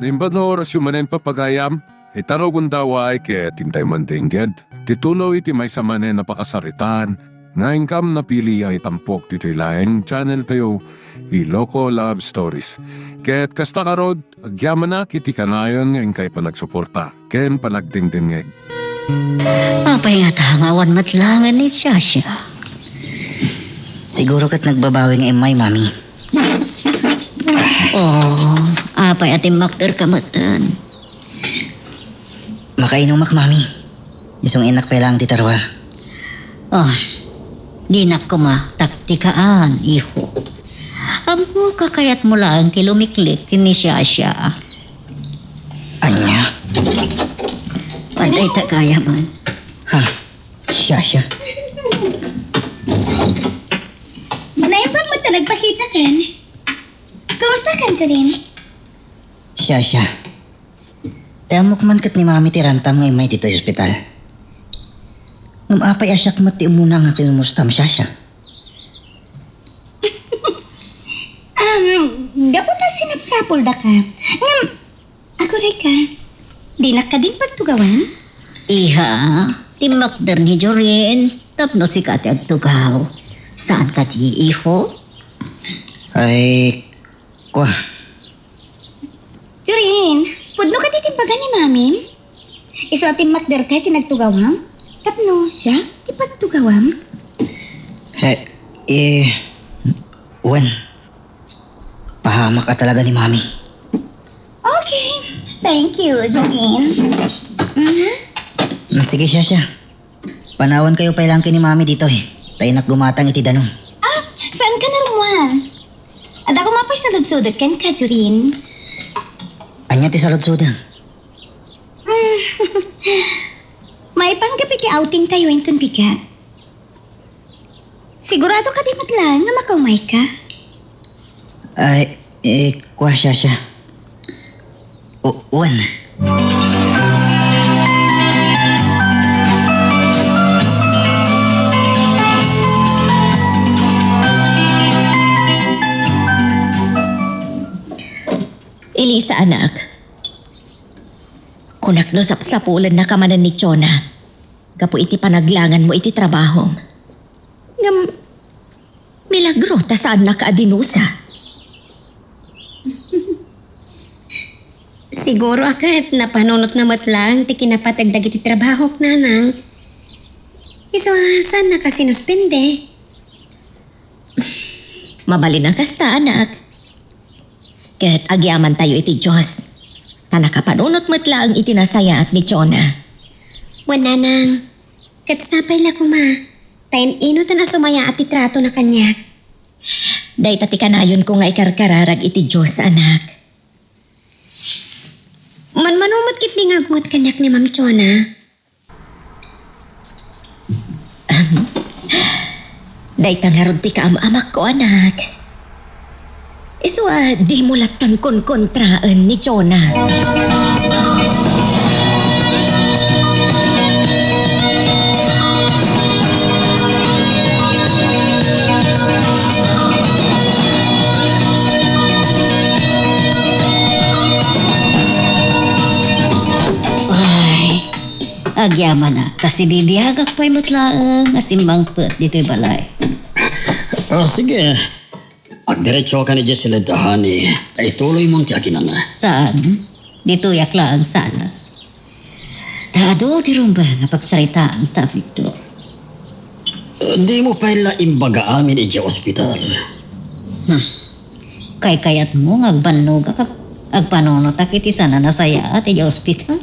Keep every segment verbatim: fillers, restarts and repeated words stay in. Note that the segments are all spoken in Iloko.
Imbag nga orasyo manen, papagayam, ita no gundaway ket intay mandengngeg ti tuloy ti maysa manen a pakasaritaan nga inkam napili a itampok ditoy laeng channel tayo, Iloko Love Stories. Ket kasta ngarud, agyamanak iti kanayon nga inkay panagsuporta ken panagdengdengngeg. Apay ngata nga awan met laeng ni Shasha? Siguro ket nagbabawi nga immay, Mami. Oh, apay a timmakderka metten? Makainumak, Mami. Isu nga innak pay laeng ti tarua. Oh, dinak koma taktikaan, iho. Ammoka, kayatmo laeng ti lumiklik ken ni Shasha. Ania? Pay dayta gayamen. Ha? Shasha. Naimbag met ta nagpakitakan. Kumustakan, Jorin? Shasha. Ti ammok man ket ni Mami ti rantam nga immay ditoy ospital. Ngem apay a siak met ti umuna nga kinumustaam, Shasha? Um, gapu ta sinapsapoldaka. Ngem, agurayka, dinak kadin pagtugawan? Iha, timmakder ni Jorin tapno sika ti agtugaw. Saan kadi, iho? Ay, kua. Jorin, pudno kadi ti imbaga ni Mamim? Isu a timmakderka iti nagtugawam? Tapno siak ti pagtugawam? He, eh, wen. Pahamak a talaga ni Mami. Okay. Thank you, Jorin. Mhm. Mm, sige, Shasha. Panawankayo pay laeng ken ni Mami ditoy, ta innak gumatang iti danum. Ah, saanka a rummuar? Adda koma pay saludsodek kenka, Jorin. Ania ti saludsodem? Mm. Maipanggep iti outing tayo inton bigat. Sigurado kadi met laeng nga makaumayka? Ay, eh, kua, Shasha. O, wen. Elisa, anak. Kunak no sapsapulennaka manen ni Jonah gapu iti panaglanganmo iti trabahom. Ngem, milagro ta saannaka a dinusa. Siguro a ket napanunotna met laeng ti kinapateg dagiti trabahok, Nanang. Isu a saannaka sinuspende. Mabalin a kasta, anak. Ket agyamantayo iti Dios, ta nakapanunot met laeng iti nasayaat ni Jonah. Wen, Nanang, ket sapay la koma, ta in-inutan a sumayaat ti tratona kaniak. Dayta ti kanayonko nga ikarkararag iti Dios, anak. Manmano met ketdi nga agwat kaniak ni Ma'am Jonah. Dayta ngarud ti kaam-amakko, anak. Isu a dimo lattan konkontraen ni Jonah. Ay, agyamanak, ta sibibiagak pay met laeng a simmangpet ditoy balay. Ah, sige. Agdiretsoka idiay siled, honey. Ta ituloymon ti aginana. Saan? Ditoyak laeng sanas. Ta adu ti rumbeng a pagsaritaanta, Victor. Dimo pay la imbaga amin idiay ospital. Hmm. Kaykayatmo nga agbannogak, agpanunotak iti saan a nasayaat idiay ospital?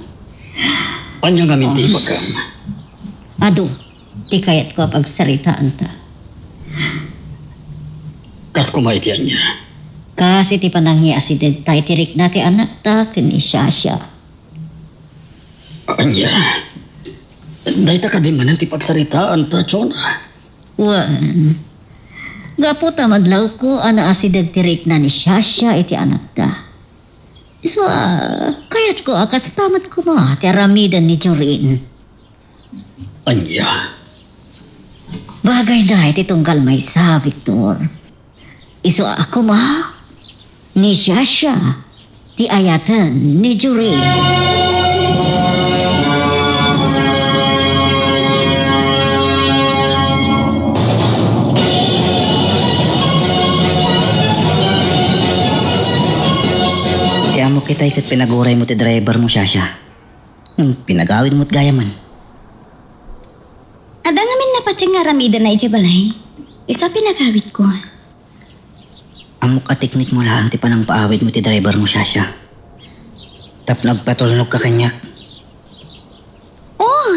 Ania ngamin ti ibagam? Adu ti kayatko a pagsaritaanta. Kas koma iti ania? Kas iti panangiasidegta iti rikna ti anakta ken ni Shasha. Ania? Dayta kadi manen ti pagsaritaanta, Jonah? Wen, gapu ta madlawko a naasideg ti rikna ni Shasha iti anakta. Isu a, kayatko a kasta met koma ti aramiden ni Jorin. Ania? Bagayna iti tunggal maysa, Victor. Isu a koma, ni Shasha, Ti ayaten ni Jorin. Ti ammok itay ket pinaguraymo ti drivermo, Shasha. Hmm, pinagawidmo met gayamen. Adda ngamin napateg nga aramidenna idiay balay. Isu a pinagawidko. Ammok a teknikmo laeng ti panangpaawidmo ti drivermo, Shasha. Tapno agpatulnogka kaniak. Oh!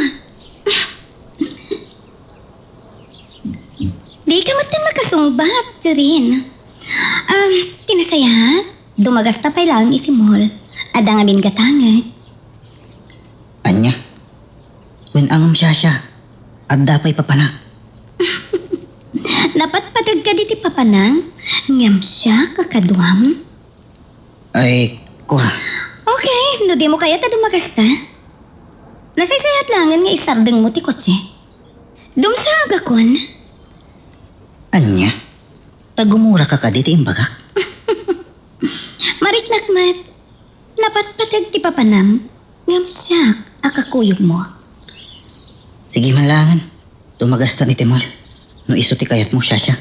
Dika met makasungbat, Jorin. Um, ti nasayaat, dumagasta pay laeng iti mall. Adda ngamin gatanget. Ania? Wen a ngem, Shasha, adda pay papanak. Napatpateg kadi ti papanak ngem siak a kaduam? Ay, kua. Okay, no dimo kayat a dumagasta. Nasaysayat laengen nga isardengmo ti kotse. Dumsa a gakon. Ania? Ta gumuraka kadi ti imbagak? Mariknak met. Napatpateg ti papanam, ngem siak a kakuyogmo. Sige man laengen, dumagastan iti mall, no isu ti kayatmo, Shasha.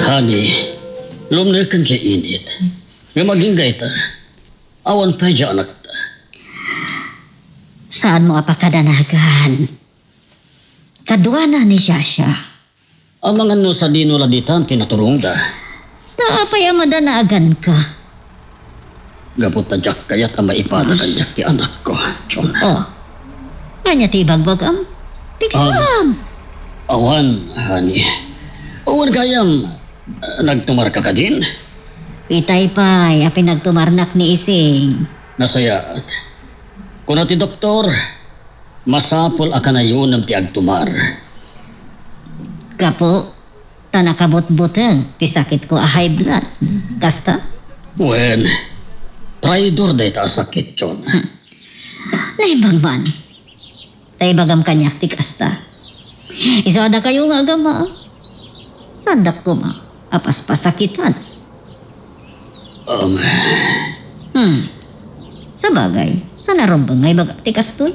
Honey, lumneken ti init. Ngem agingga ita, awan pay diay anakta. Saanmo a pakadanagan. Kaduana ni Shasha. Amangan no sadino la ditan ti naturongda. Ta apay a madanaganka? Gapu ta diak kayat a maipada kaniak ti anakko, John. Oh. Ania ti ibagbagam? Ti Ah, gam. Awan, honey. Awan gayam, ah, nagtumarka kadin? Itay pay a pinagtumarnak ni Ising. Nasayaat. Kuna ti doktor, masapul a kanayonem ti agtumar. Gapu ta nakabutbuteng ti sakitko a high blood. Kasta? Wen, traidor dayta a sakit, John. Hmm. Naimbag man. Ta ibagam kaniak ti kasta. Isu a dakayo nga agama, saandak koma a paspasakitan. Um. Hmm. Sabagay, saan a rumbeng nga ibagak ti kastoy?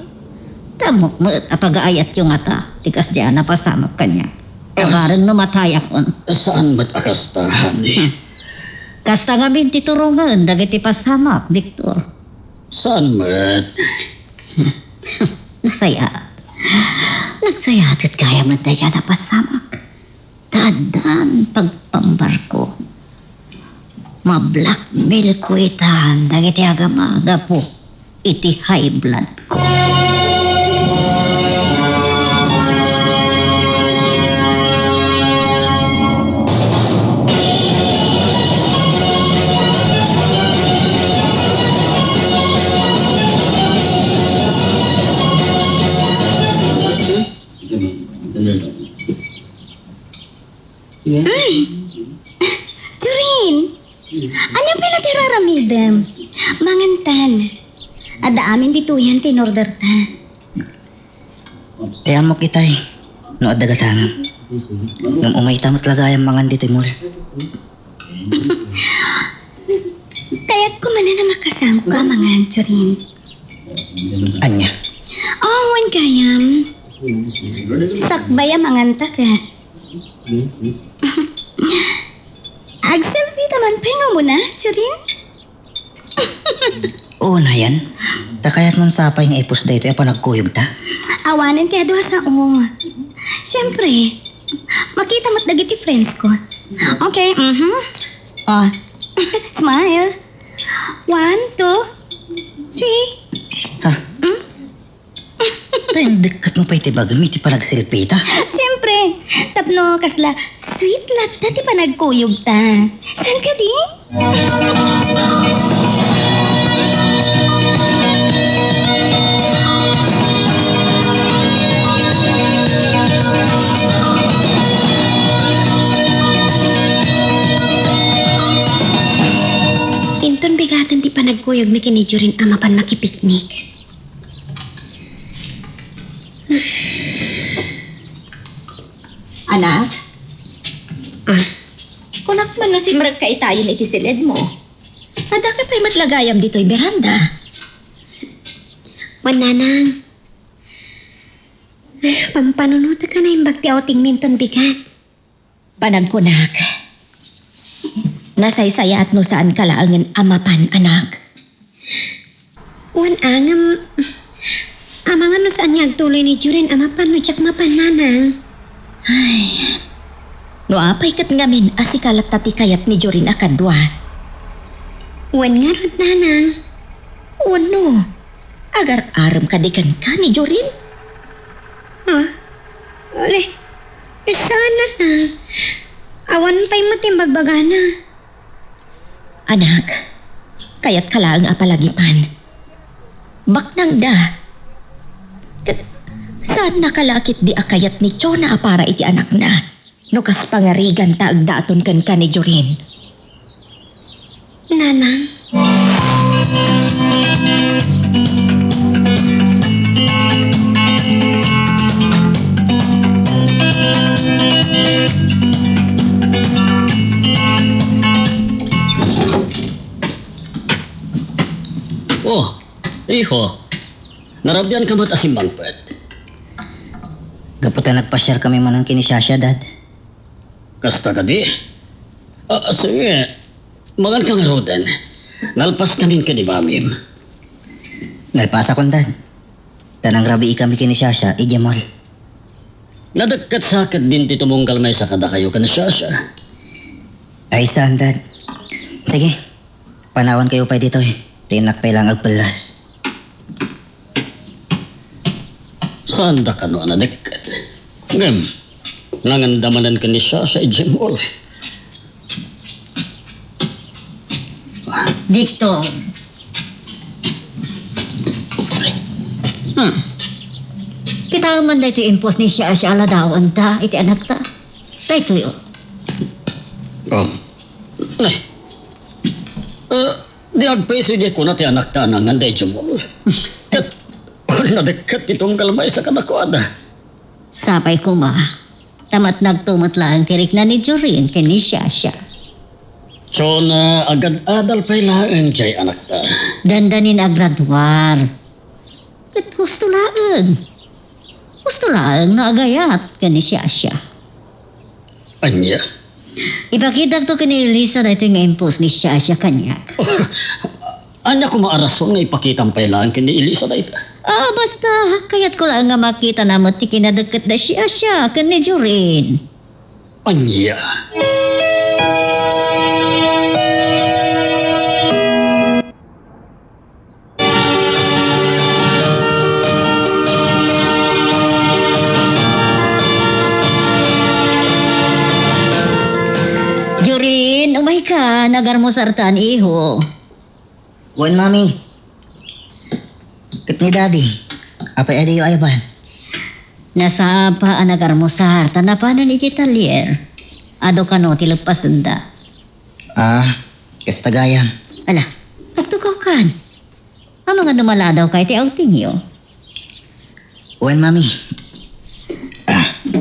Ta ammok met a pagaayatyo ngata ti kasdiay a napasamak kaniak. Ah. Kabareng no matayakon. Saan met a kasta, honey? Hmm. Kasta ngamin ti turongen dagiti pasamak, Victor. Saan met? Nasayaat. Nasayaat ket gayam met dayta a pasamak. Ta addan pagpambarko. Mablackmailko itan dagiti agama gapu iti high bloodko. Ay! Jorin! Ania pay la ti ar-aramidem? Mangantan. Adda amin ditoyen ti inorderta. Ti ammok itay, no adda gatangem. Ngem umayta met la gayam mangan ditoy mall. Kayatko manen a makasaoka a mangan, Jorin. Ania? Oh, wen gayam. Sakbay a manganta ket. Agselfie ta man pay nga umuna, Jorin? Oo, nayan. Ta kayatmon sapay nga ipus daytoy a panagkuyogta? Awanen ti adu a sao. Siyempre, makita met dagiti friends ko. Okay, mhm. Oh. Smile. One, two, three. Ha? Hmm? Ta indikkat mo pay ti bagam iti panagselfie ta. Siyempre, tapno kasla sweet latta ti panagkuyogta. Saan kadi? Nagkuyogmi ken ni Jorin a mapan makipiknik. Anak? Ah. Kunak man no simrekka itayon iti siledmo. Addaka pay met la gayam ditoy beranda. Wen, Nanang. Pampanunotek a naimbag ti outingmi inton bigat. Panagkunak, nasaysayaat no saanka laengen a mapan, anak. Wen, a ngem, amangan no saan nga agtuloy ni Jorin a mapan no diak mapan, Nanang. Ay, no apay ket ngamin a sika latta ti kayat ni Jorin a kadua? Wen ngarud, Nanang. Wenno, agar-arem kadi kenka ni Jorin? Ha? Uli, saan, Nanang? Awan pay met imbagbagana. Anak, kayatka laeng a palagipan. Baknangda. Ket saannaka la ketdi a kayat ni Jonah a para iti anakna, no kas pangariganta agdaton kenka ni Jorin. Nanang. Oh, iho. Narabianka met a simmangpet. Gapu ta nagpasiarkami manen ken ni Shasha, Dad. Kasta kadi? Ah, sige. Manganka ngaruden. Nalpaskamin ken ni Mamim. Nalpasakon, Dad. Ta nangrabiikami ken ni Shasha idiay mall. Nadekket sa ketdin ti tumunggal maysa kadakayo ken ni Shasha? Ay, saan, Dad. Sige, panawankayo pay ditoy. Ta innak pay laeng agpellas. Saanda kano a nadekket? Ngem, nanganda manen ken ni Shasha idiay mall. Victor. Hmm. Kitaem man daytoy impos ni Shasha a ladawanta iti anakta. Daytoy, oh. Oh. Ay. Eh, di agpayso diay kuna ti anakta a nanganda idiay mall. Ket, nadekket ti tunggal maysa kadakuada. Sapay koma. Ta matnagto met laeng ti rikna ni Jorin ken ni Shasha. Jonah, agad-adal pay laeng diay anakta. Dandanin agraduar. Ket husto laeng. Husto laeng no agayat ken ni Shasha. Ania? Ipakitakto ken ni Elisa daytoy nga impos ni Shasha kaniak. Ania koma a rason nga ipakitam pay laeng ken ni Elisa dayta? Ah, basta, kayatko laeng nga makitana met ti kinadekket da Shasha ken ni Jorin. Ania? Jorin, umayka, nagarmusartan, iho. Wen, Mami. Ket ni Daddy, apay a diyo ayaban? Nasapa a nagarmusar, ta napanen iti talyer. Adu kano ti leppasenda. Ah, kasta gayam. Ala, agtugawkan. Amangan no maladawka iti outingyo. Wen, Mami.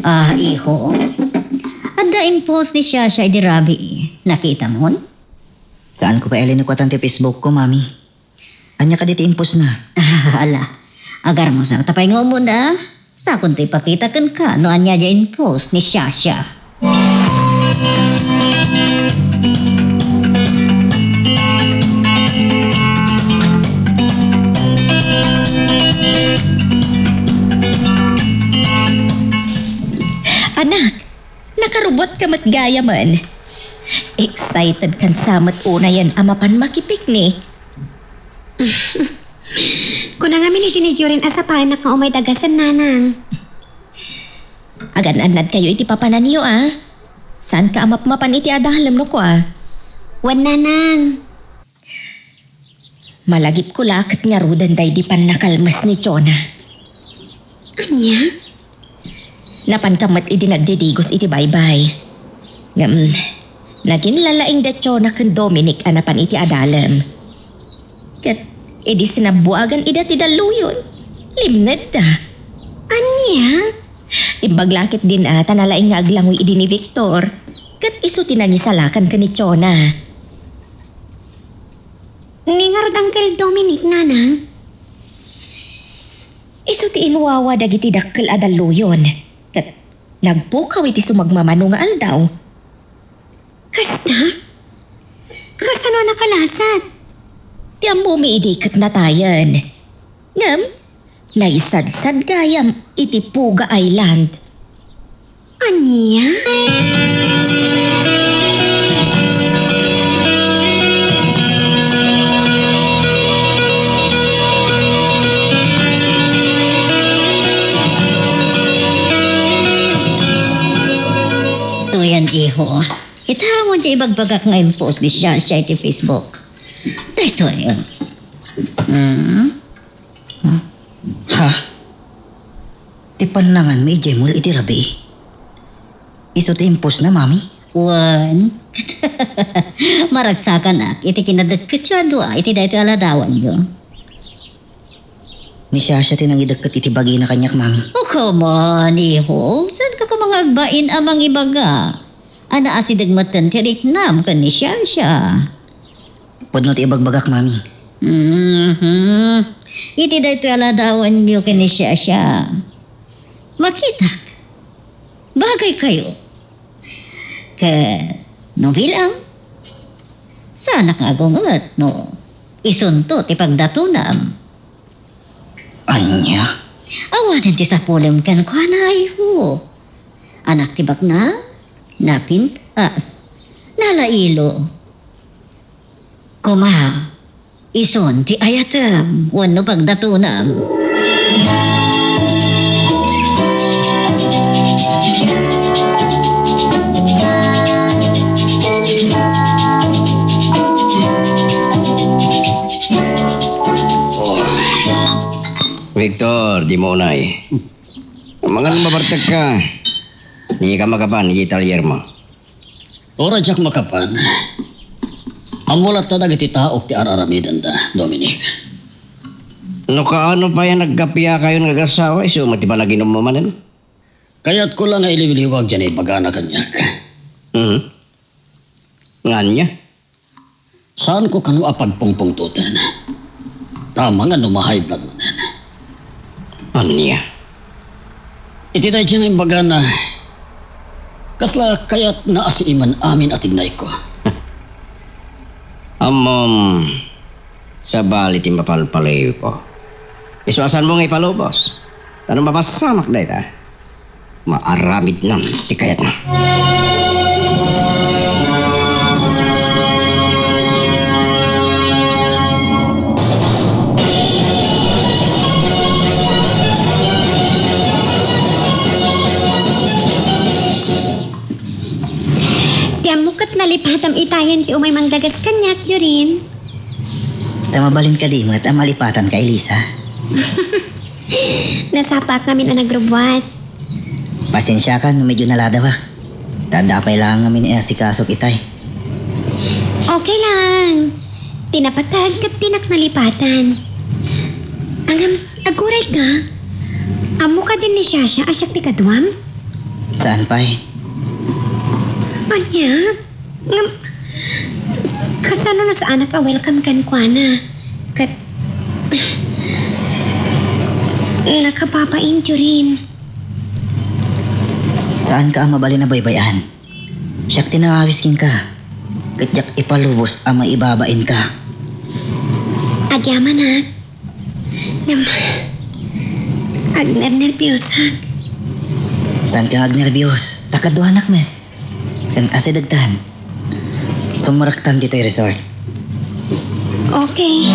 Ah, iho. Adda impos ni Shasha idi rabii. Nakitamon? Saanko pay a linikuatan ti Facebook ko, Mami. Ania kadi ti impos na? Ah, ala. Agarmusarta pay nga umuna. Sakonto ipakita kenka no ania diay impos ni Shasha. Anak, nakarubotka met gayamen. Excited kan sa met unayen a mapan makipiknik. Kuna ngamin iti ni Jorin a sapaennak nga umay dagasen, Nanang. Agan-annadkayo iti papananyo, a? Saanka a mapmapan iti adalem no kua? Wen, Nanang. Malagipko la ket ngaruden daydi pannakalmes ni Jonah. Ania? Napanka met idi nagdidigos iti baybay. Ngem, naginlalaing da Jonah ken Dominic a napan iti adalem. Ket idi sinabbuagan ida ti dalluyon, limnedda. Ania? Imbag la ketdin a ta nalaing nga aglangoy idi ni Victor, ket isu ti nangisalakan ken ni Chona. Ni ngarud Uncle Dominic, Nanang? Isu ti inwawa dagiti dakkel a dalluyon, ket nagpukaw iti sumagmamano nga aldaw. Kasta? Kasano a nakalasat? Ti ammomi idi ket natayen. Ngem, naisadsad gayam iti Puga Island. Ania? Tuyan, iho. Kita mo di ibagbagak nga impost ni Shasha iti Facebook. Daytoy. Hmm? Ha? Ti pannanganmi idiay mall iti rabii? Isu ti impostna, Mami? Wen. Maragsakanak iti kinadekketyo a dua iti daytoy a ladawanyo. Ni Shasha ti nangidekket iti bagina kaniak, Mami. Oh, come on, iho. Saanka koma nga agbain a mangibaga a naasideg metten ti riknam ken ni Shasha? Pudno ti ibagbagak, Mami. Mhm. Iti daytoy a ladawanyo ken ni Shasha, makitak, bagaykayo. Ket no bilang, saanak nga agunget no isunto ti pagdatonam. Ania? Awanen ti sapulem kenkuana, iho. Anak ti baknang, napintas, nalailo. Koma, isun ti ayatem wenno pagdatonam. Oh. Victor, dimo unay. Amangan mabartekka. Dika makapan iti talyermo. Uray diak makapan, ammo latta dagiti taok ti ar-aramidenda, Dominic. No kaano pay a nagkapiakayon nga agassawa, isu met ti panaginummo manen? Kayatko la nga iliwliwag diay naibagana kaniak. Mhm. Nga ania? Saanko kano a pagpungpungtoten. Ta amangan no ma-high blood manen. Ania? Iti daydiay nga imbagana, kasla kayatna a siimen amin a tignayko. Ammom, sabali ti mapalpaliwko. Isu a saanmo nga ipalubos. Ta no mapasamak dayta, maaramidnan ti kayatna. Ti ammok ket nalipatam itayen ti umay mangdagas kaniak, Jorin. Ta mabalin kadi met a malipatanka, Elisa? Nasapaak ngamin a nagrubbuas. Pasensiakan no medyo naladawak. Ta adda pay laeng ngamin iasikaso itay. Okay lang. Ti napateg ket dinak nalipatan. Ngem, agurayka? Ammok kadin ni Shasha a siak ti kaduam? Saan pay? Ania? Ngem, kasano no saanak a welcome kenkuana? Ket nakababain, Jorin. Saanka a mabalin a baybay-an. Siak ti nangawis kenka. Ket diak ipalubos a maibabainka. Agyamanak. Ngem, agnernerbiosak. Saanka nga agnerbios? Ta kaduanak met. Ken asidegtan. Sumurektan ditoy resort. Okay.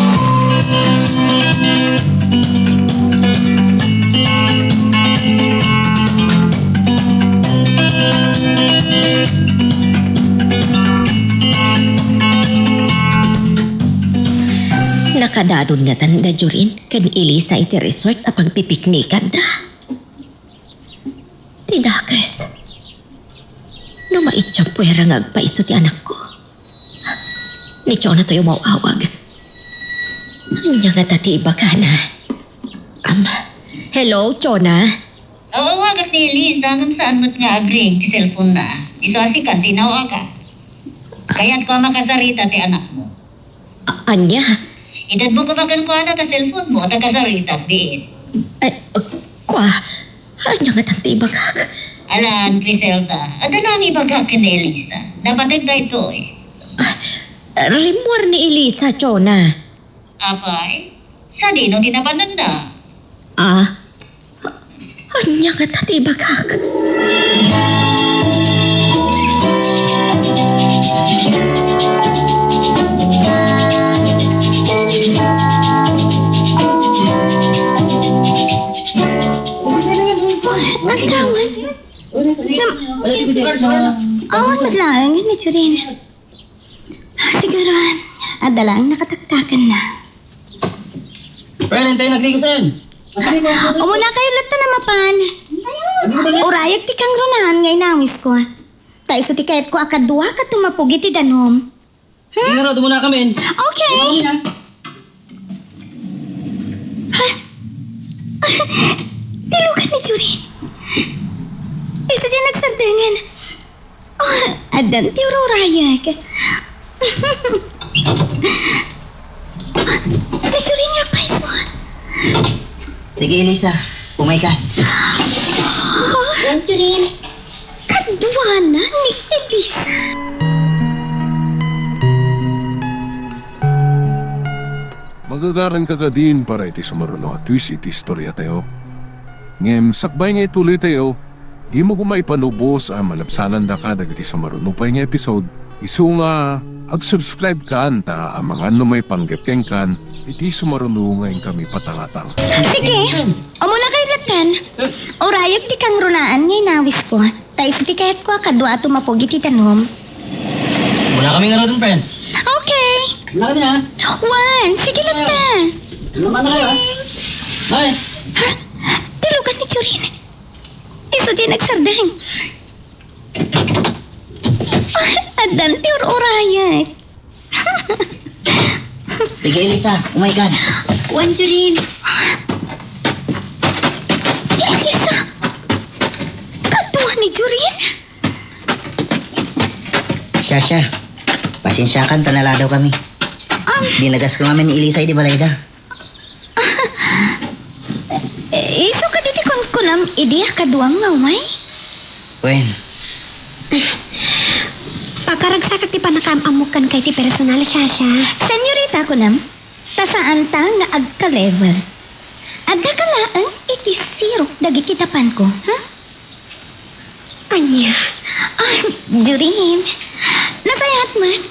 Nakadadon ngatan da Jorin ken Elisa iti resort a pagpipiknikanda. Ti dakes. No maitsa puera nga agpaiso ti anakko. Ni Jonah toy umaw-awag. Ania ngata ti ibagana? Am, hello, Chona? Aw-awagak ni Elisa, ngem saan met nga agring ti cellphone-na. Isu a sika ti naawagak. Kayatko a makasarita ti anakmo. A-, ania? Itedmo koma kenkuana ta cellphone-mo ta kasaritak diit. Ay, kua, ania ngata ti ibagak? Alan, Criselda, adda laeng ibagak ken ni Elisa. Napateg daytoy. Ah, rimmuar ni Elisa, Chona. Apay, sadino ti napanegda? Ah, ania ngata ti ibagak? Ang tawag? Nam-, awan met laeng ni Jorin. Siguro, adda laeng nakataktakenna. Friend, intay nagdigusan. Umunakayo latta a mapan. Urayek ti kangrunaan nga inawisko. Ta isu ti kayatko a kadua ket tumapog iti danum. Sige, ngarud, umunakamin. Okay. Ha? Ti lugan ni Jorin. Isu diay nagsardengen. Oh, addan ti ururayek. Ay, Jorin, nga pay mo. Sige, Elisa. Umayka. Oh, Jorin. Kaduana ni Elisa. Magagaranka kadin para iti sumaruno a twist iti istoriatayo. Ngem sakbay nga ituloytayo, dimo koma ipalubos a malabsanandaka dagiti sumaruno pay nga episode, isu nga ag-subscribe kan ta amangan no maipanggep kenkan iti sumaruno nga inkami patangatang. Sige, umunakayo latta. Urayek ti kangrunaan nga inawisko. Ta isu ti kayatko a kadua a tumapog iti danum. Umunakami ngaruden, friends. Okay. Umunakami na. One, sige latta. Lumana kayo, ha? Bye. Ha? Ti lugan ni Jorin. Isu diay nagsardeng. Ah, addan ti ur-urayek. Sige, Elisa, umaykan. Wen, Jorin. Elisa! Kadua ni Jorin? Shasha, pasensiakan ta naladawkami. Am. Dinagasko ngamin ni Elisa idi balayda. Isu kadi ti kunkunam idi a kaduam nga umay? Wen. Pakaragsakak ti pannakaam-ammok kenka iti personal, Shasha. Senyorita, kunam, ta saanta nga agka-level. Addaka laeng iti sirok dagiti dapanko, ha? Ania? Ah, Jorin, nasayaat met.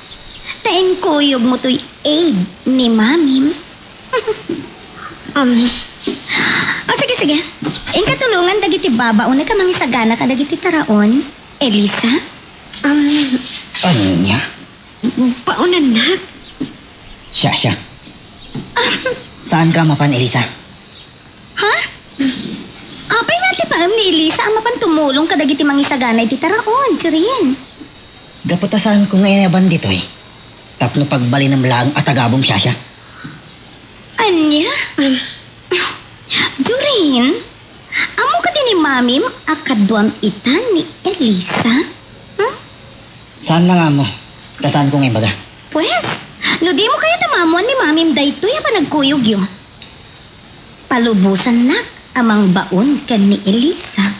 Ta inkuyogmo toy aid ni Mamim. Um. O, sige, sige. Inka tulongan dagiti babaonek a mangisagana kadagiti taraon, Elisa. Um. Ania? Baonannak. Siya, siya. Saanka a mapan, Elisa? Ha? Apay nga ti paem ni Elisa a mapan tumulong kadagiti mangisagana iti taraon, Jorin? Gapu ta saanko nga inayaban ditoy tapno pagbalinem laeng a tagabum, Shasha. Ania? Jorin, ammo kadi ni Mamim a kaduam ita ni Elisa? Hmm? Saanna nga ammo, ta saanko nga imbaga. Pues, no dimo kayat a maammuan ni Mamim daytoy a panagkuyogyo, palubosannak a mangbaon ken ni Elisa.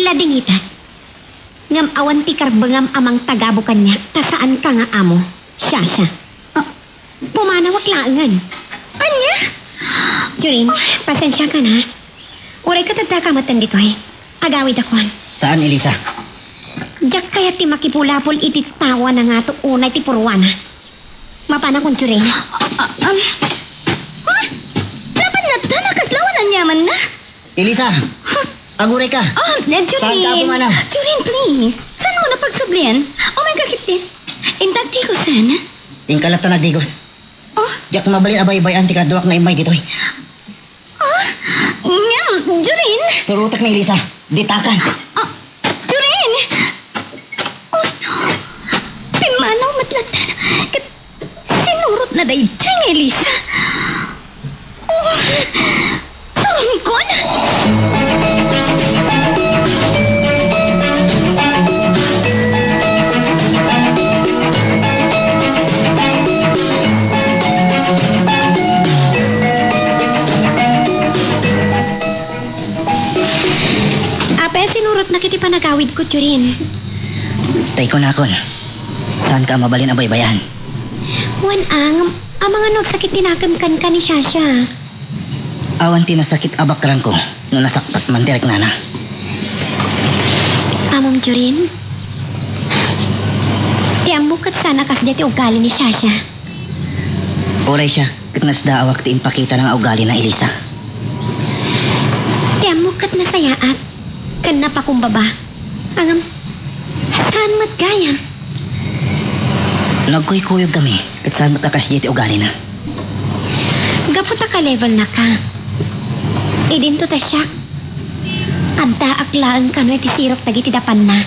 Ladingitak. Ngem awan ti karbengam a mangtagabu kaniak ta saanka nga amo, Shasha. Ah. Pumanawak laengen. Ania? Jorin, pasensiakan, ha. Uray ket addaka metten ditoy. Agawidakon. Saan, Elisa? Diak kayat ti makipulapol iti tao a nangato unay ti purwana. Mapanakon, Jorin. Ah, ah, um. Ha? Napan latta, nakasla, wen aniamanna? Elisa! Huh? Aguray ka! Ah, eh, Jorin! Saan ka, Bumana? Jorin, please! Saan mo napagsublian? Umayka ketdi. Inta agdigusen. Inka latta nagdigos. Oh? Diak mabalin a baybay-an ti kaduak nga immay ditoy. Ah? Ngem, Jorin! Surotek ni Elisa. Ditakan! Ah, Jorin! Oh, no! Pimmanaw met latta. Ket sinurot Daytoy nga Elisa. Oh, surongkon? Apay a sinurotnak iti panagawidko, Jorin? Tay kunakon, saanka a mabalin a baybay-an? Wen a, ngem amangan no agsakit ti nakem kenka ni Shasha. Awan ti nasakit a bakrangko no nasaktak man ti riknana. Ammom, Jorin, ti ammok ket saan a kasdiay ti ugali ni Shasha. Uray siak ket nasdaawak ti impakitana nga ugalina, Elisa. Ti ammok ket nasayaat ken napakumbaba. Ngem, saan met gayam? Nagkuykuyogkami ket saan met a kasdiay ti ugalina. Gapu ta ka-levelnaka. Idinto ta siak, addaak laeng kano iti sirok dagiti dapanna.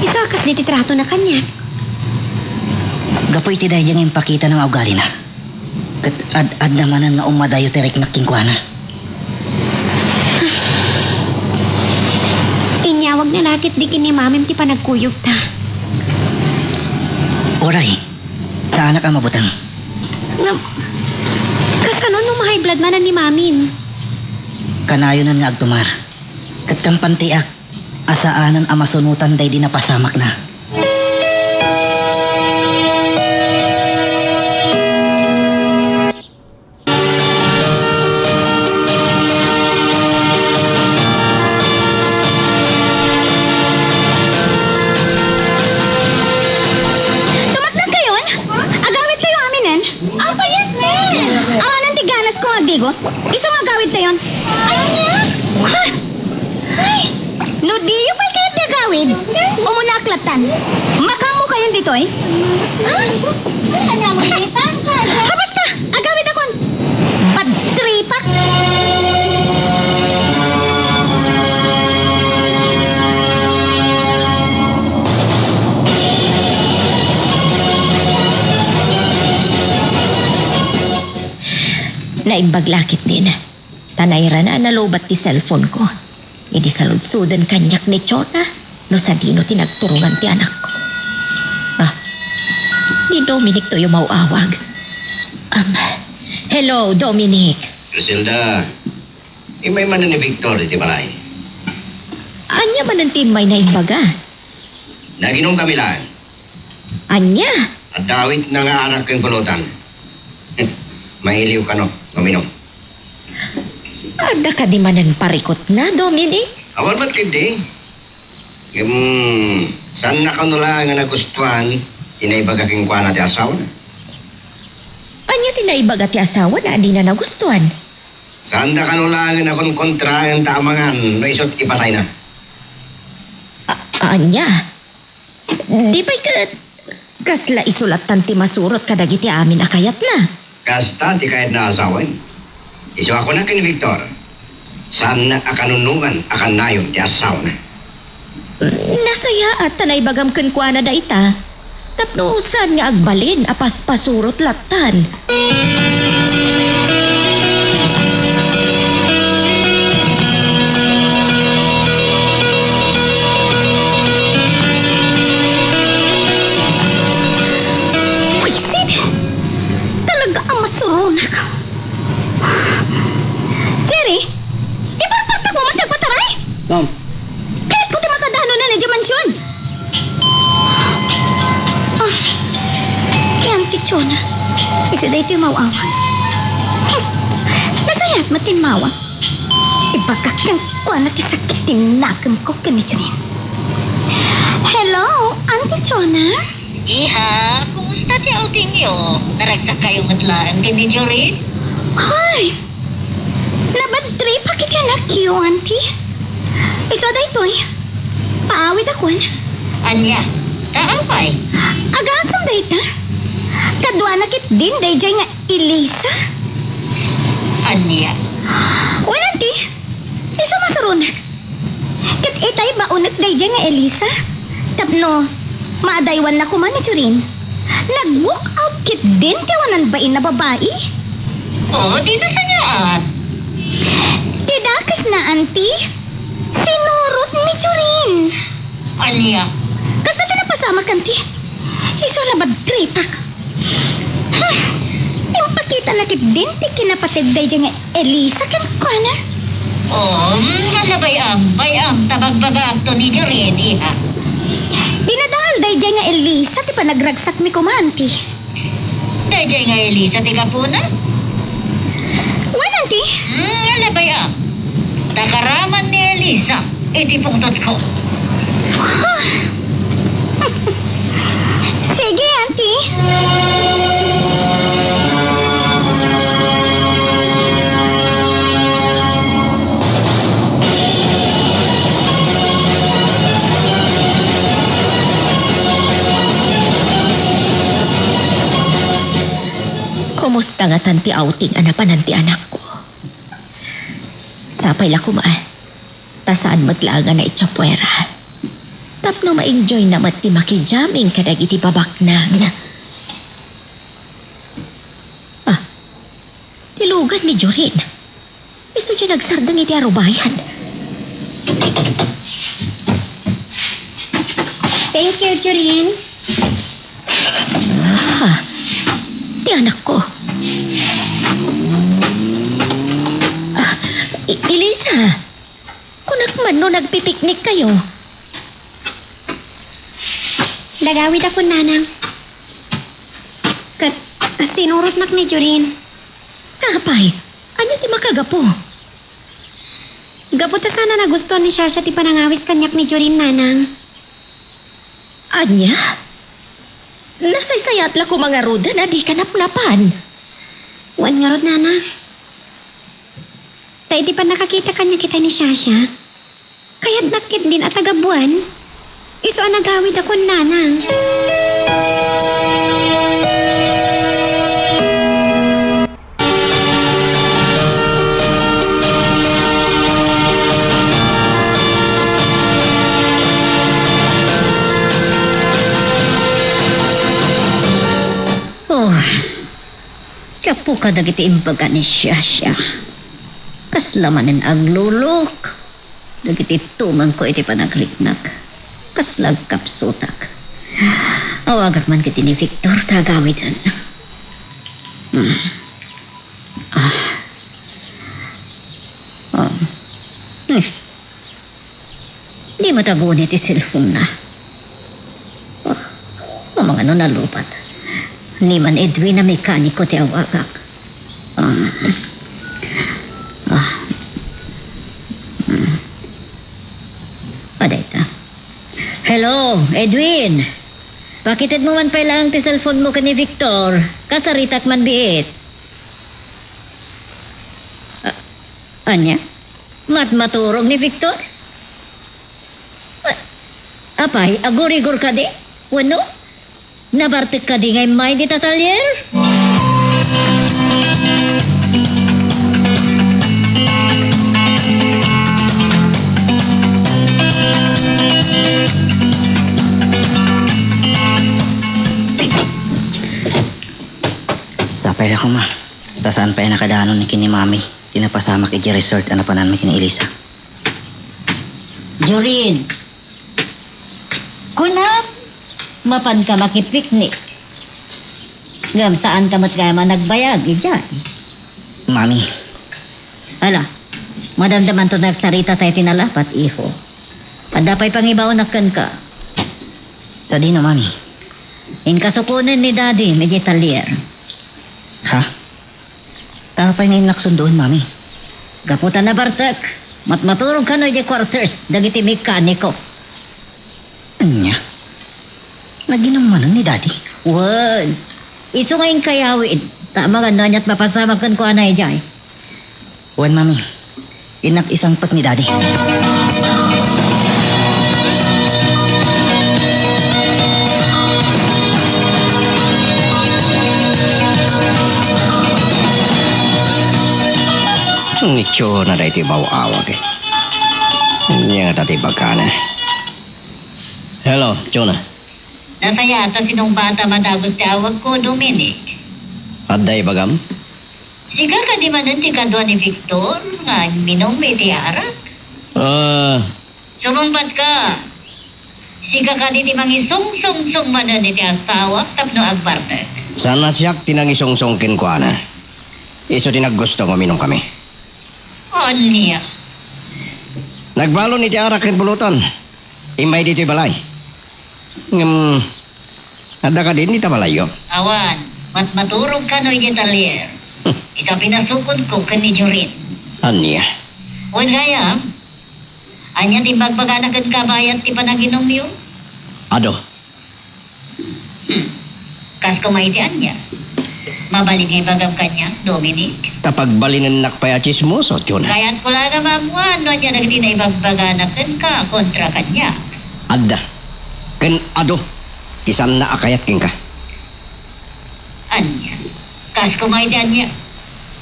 Isu a kasdi ti tratona kaniak. Gapu iti daydiay nga impakitana nga ugalina, ket ad-adda manen nga ummadayo ti riknak kenkuana. Inyawagna la ketdi ken ni Mamim ti panagkuyogta. Uray, saanak a mabuteng. Ngem, kasano no ma-high blood manen ni Mamim? Kanayonan nga agtumar. Ket kampantiak a saanen a masunotan daydi napasamakna. Tumaknangkayon? Agawidkayo aminen? Apay a wen? Awanan ti ganasko nga agdigos. Isu nga agawidtayon. Ania? Ha? Ay! No diyo pay kayat ti agawid, umunaak lattan. Makaammokayon ditoy. Ah, ania mo, Ethan? Ha, basta! Agawidakon! Bad tripak! Naimbag la ketdin. Ta nairana a nalobat ti cellphone-ko. Idi saludsoden kaniak ni Chona no sadino ti nagturongan ti anakko. Ah, ni Dominic toy umaw-awag. Um, hello, Dominic. Griselda, immay manen ni Victor iti balay. Ania manen ti immay na imbaga? Naginomkami laeng. Ania? Adda awitna nga arak ken pulutan. Mailiw kano nga uminom. Adda kadi manen parikutna, Dominic? Awan met ketdi. Ngem, saanna kano laeng a nagustuan ti naibaga kenkuana ti asawana. Ania ti naibaga ti asawada a dina nagustuan? Saanda kano laengen a konkontraen ta amangan no isut' ipatayna. A-, ania? Di pay ket kasla isu lattan ti masurot kadagiti amin a kayatna. Kasta ti kayatna a asawaen. Isu a kunak ken Victor, saanna a kanunongan a kanayon ti asawana. Nasayaat ta naibagam kenkuana dayta, tapno saan nga agbalin a paspasurot lattan. Pwisit! Talaga a masuronak. Jerry, ti parpartakmo met ti agpataray? Sam. Kayatko ti makadanonan idiay mansion. Ah, ni Auntie Chona. Isu daytoy umaw-awag. Hmm. Nasayaat met ti immawa. Ibagak kenkuana ti sakit ti nakemko ken ni Jorin. Hello, Auntie Chona? Iha, kumusta ti outingyo? Naragsakkayo met laeng ken ni Jorin? Hay! Nabad trip a kikanakiyo, Auntie. Isu daytoy. Paawidakon. Ania? Ta apay? Agasem dayta. Kaduana ketdin daydiay nga Elisa. Ania? Wen, Auntie. Isu masuronak. Ket itay baonek daydiay nga Elisa. Tapno maadaywanna koma ni Jorin. Nag-walk out Ketdin ti awanan bain a babai? Oo, ti nasangaat. Ti dakesna, Auntie. Sinurot ni Jorin. Ania? Kasta ti napasamak, Auntie. Isu la bad tripak. Ha? Impakitana ketdin ti kinapateg daydiay nga Elisa kenkuana. Oh, mm, ala, bay-am, bay-am, ta bagbagaakto ni Jorin, iha. Dinadael daydiay nga Elisa ti panagragsakmi koma, Auntie. Daydiay nga Elisa ti gapuna? Wen, Auntie. Mm, ala, bay-am. Ta karaman ni Elisa iti pungtotko. Huh. Sige, Auntie. Kumusta ngatan ti outing a napanan ti anakko? Sapay la koma, ta saan met laeng a naitsapuera. Tapno ma-enjoyna met ti makijamming kadagiti babaknang. Ah, ti lugan ni Jorin. Isu diay nagsardeng iti arubayan. Thank you, Jorin. Ah, ti anakko. Ah, E-, Elisa, kunak man no nagpipiknik kayo. Nagawidakon, Nanang. Ket sinurotnak ni Jorin. Apay, ania ti makagapu? Gapu ta saan a nagustuan ni Shasha ti panangawis kaniak ni Jorin, Nanang. Ania? Nasaysayat la koma ngaruden a dika napnapan? Wen ngarud, Nanang. Ta idi pannakakita kaniak itay ni Shasha, kayatnak ketdin a tagabuan. Isu a nagawidakon, Nanang. Oh, gapu kadagiti imbaga ni Shasha. Kasla manen aglulok. Dagiti tumengko iti panagriknak, kasla agkapsutak. Awagak man ketdi ni Victor ta agawiden. Hmm. Ah. Ah. Hmm. Di mataguni ti cellphone-na. Ah, mamangano nalupat. Ni man Edwin a mekaniko ti awagak. Ah. Ah. Mm. Adayta. Hello, Edwin. Pakitedmo man pay laeng ti cellphone-mo ken ni Victor. Kasaritak man biit. Ah, ania? Matmaturog ni Victor? A-, apay, agurigor kadi? Wenno, nabartek kadi nga immay dita talyer? Sapay la koma, ta saan pay a nakadanon ken ni Mami ti napasamak idiay resort a napananmi ken ni Elisa. Jorin, kunam, mapanka makipiknik. Ngem saanka met gayam a nagbayag idiay. Mami. Ala, madamdamanto nagsarita tayo ti nalapat, iho. Adda pay pangibaonak kenka. Sadino, Mami? Inkasukonen ni Daddy idiay talyer. Ha? Ta apay nga innak sundoen, Mami? Gapu ta nabartek, matmaturog kano idiay quarters dagiti mekaniko. Ania? Naginum manen ni Daddy? Wen, isu nga inkayawid, ta amangan no ania't mapasamak kenkuana idiay. Wen, Mami. Innak isangpet ni Daddy. Ni Chona daytoy baw-awag, eh. Ania ngata ti ibagana? Hello, Chona. Nasayaat ta sinungbaat a madagus ti awagko, Dominic. Adda ibagam? Sika kadi manen ti kadua ni Victor nga agminum iti arak? Ah. Sumungbatka. Sika kadi ti mangisungsungsong manen iti asawak tapno agbartek? Saan a siak ti nangisungsong kenkuana. Isu ti naggusto nga uminumkami. Ania? Nagbalon iti arak ken pulutan. Immay ditoy balay. Ngem, adda kadin ita balayyo? Awan, matmaturog kano idiay talyer. Hmm. Isu a pinasukodko ken ni Jorin. Ania? Wen gayam, ania ti ibagbagana kenka bayat ti panaginumyo? Adu. Hmm. Kas koma iti ania? Mabalin nga ibagam kaniak, Dominic? Ta pagbalinennak pay a tsismoso, Jun. Kayatko la nga maammuan no ania dagiti naibagbagana kenka kontra kaniak. Adda. Ken adu ti saanna a kayat kenka. Ania? Kas koma iti ania?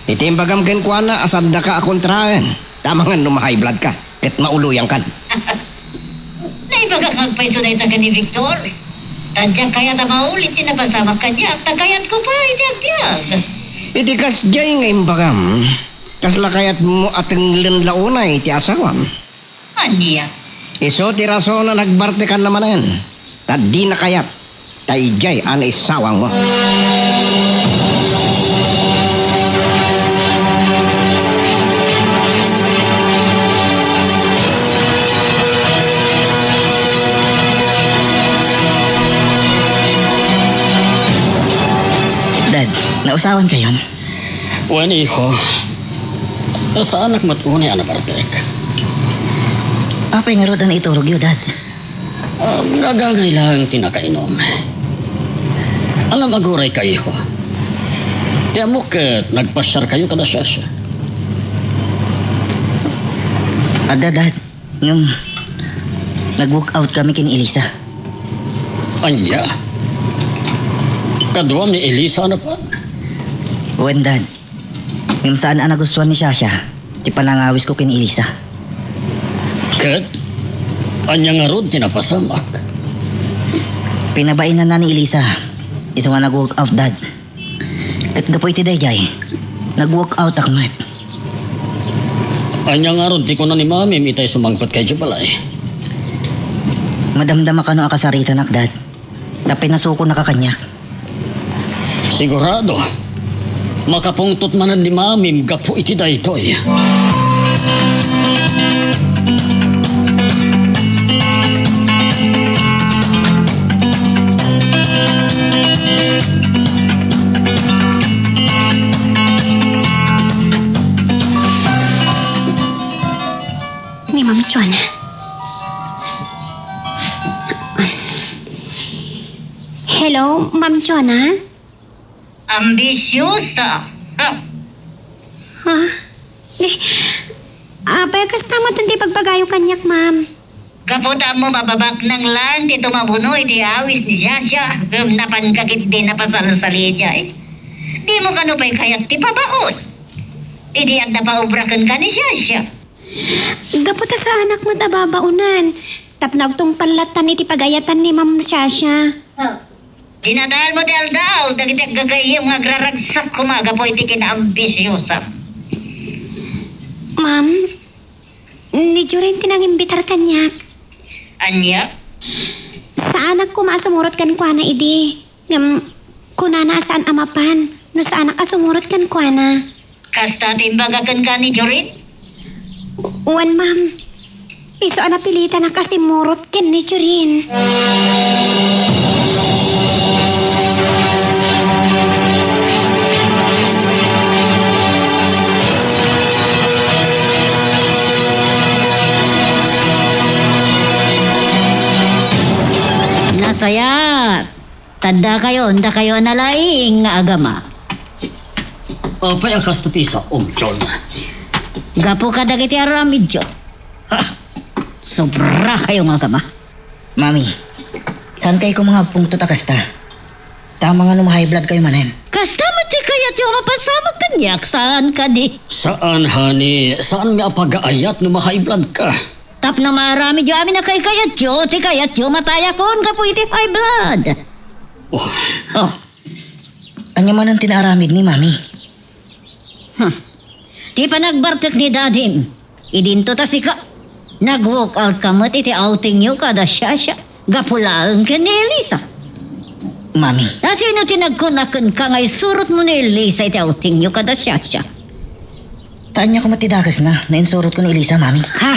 Iti imbagam kenkuana a saandaka a kontraen, ta amangan no ma-high blood ka ket mauloyangkan. Naibagak nga agpayso dayta ken ni Victor. Ta diak kayat a maulit ti napasamak kaniak, ta kayatko pay ti agbiag. Iti kasdiay nga imbagam, kasla kayatmo a tenglen la unay ti asawam? Ania? Isu ti rason a nagbartekanna manen, ta dina kayat ta idiay a naisawangmo. Dad, nausawan kayon? Wen, iho. Saanak met unay a nabartek. Apay ngarud a naiturogyo, Dad? Ah, gagangay laeng ti nakainum. Alam, aguray kayo. Ti ammok ket nagpasiarkayo kada Shasha. Adda, Dad. Ngem, nag-walk out kami ken Elisa. Ania? Kaduam ni Elisa a napan? Wen, Dad. Ngem saan a nagustuan ni Shasha ti panangawisko ken Elisa. Ket ania ngarud ti napasamak? Pinabainanna ni Elisa isu nga nag-walk out, Dad. Ket gapu iti daydiay, nag-walk out ak met. Ania ngarud ti kuna ni Mamim itay sumangpet kay balay? Madamdama kano a kasaritanak, Dad. Ta pinasukonaka kaniak. Sigurado, makapungtot manen ni Mamim gapu iti daytoy. Ni Ma'am Chona. Hello, Ma'am Chona? Ambisyosa. Ha? Ha? Ni, apay, kasta met ti ibagbagayo kaniak, ma'am? Gapu ta ammo mababaknang laeng ti tumabuno iti awis ni Shasha, ngem napanka ketdi napasalsali idiay. Dimo kano pay kayat ti pabaon? Idi adda paobra kenka ni Shasha. Gapu ta saanak met a babaonen, tapno agtungpal lattan iti pagayatan ni Ma'am Shasha. Ah, dinadaelmo ti aldaw dagiti aggagayyem nga agraragsak koma gapu iti kinaambisiosam. Ma'am, ni Jorin ti nangimbitar kaniak. Ania? Saanak koma a sumurot kenkuana idi. Ngem, kunana a saan a mapan no saanak a sumurot kenkuana. Kasta ti imbaga kenka ni Jorin? Wen, ma'am. Isu a napilitanak a simmurot ken ni Jorin. Nasayaat. Tadda kayo, dakayo a nalaing nga agama. Apay a kasta ti saom, John? Gapu kadagiti aramidyo. Ha! Sobra kayo nga agama. Mami, saan kayo kung mga pungtot a kasta? Tama nga no ma-high blood kayo manen. Kasta met ti kayatyo a mapasamak kaniak, saan kadi? Saan, honey. Saan mi a pagaayat no ma-high blood ka. Tapno maaramidyo amin a kaykayatyo, ti kayatyo matayakon gapu iti high blood. Oh. Oh. Ania manen ti naaramidmi, Mami? Hmm. Ti panagbartek ni Dadim, idinto ta sika. Nag-walk out ka met iti outingyo kada Shasha. Gapu laeng ken ni Elisa. Mami. Ta sino ti nagkuna kenka nga isurotmo ni Elisa iti outingyo kada Shasha? Ta ania koma ti dakesna no insurotko ni Elisa, Mami? Ha?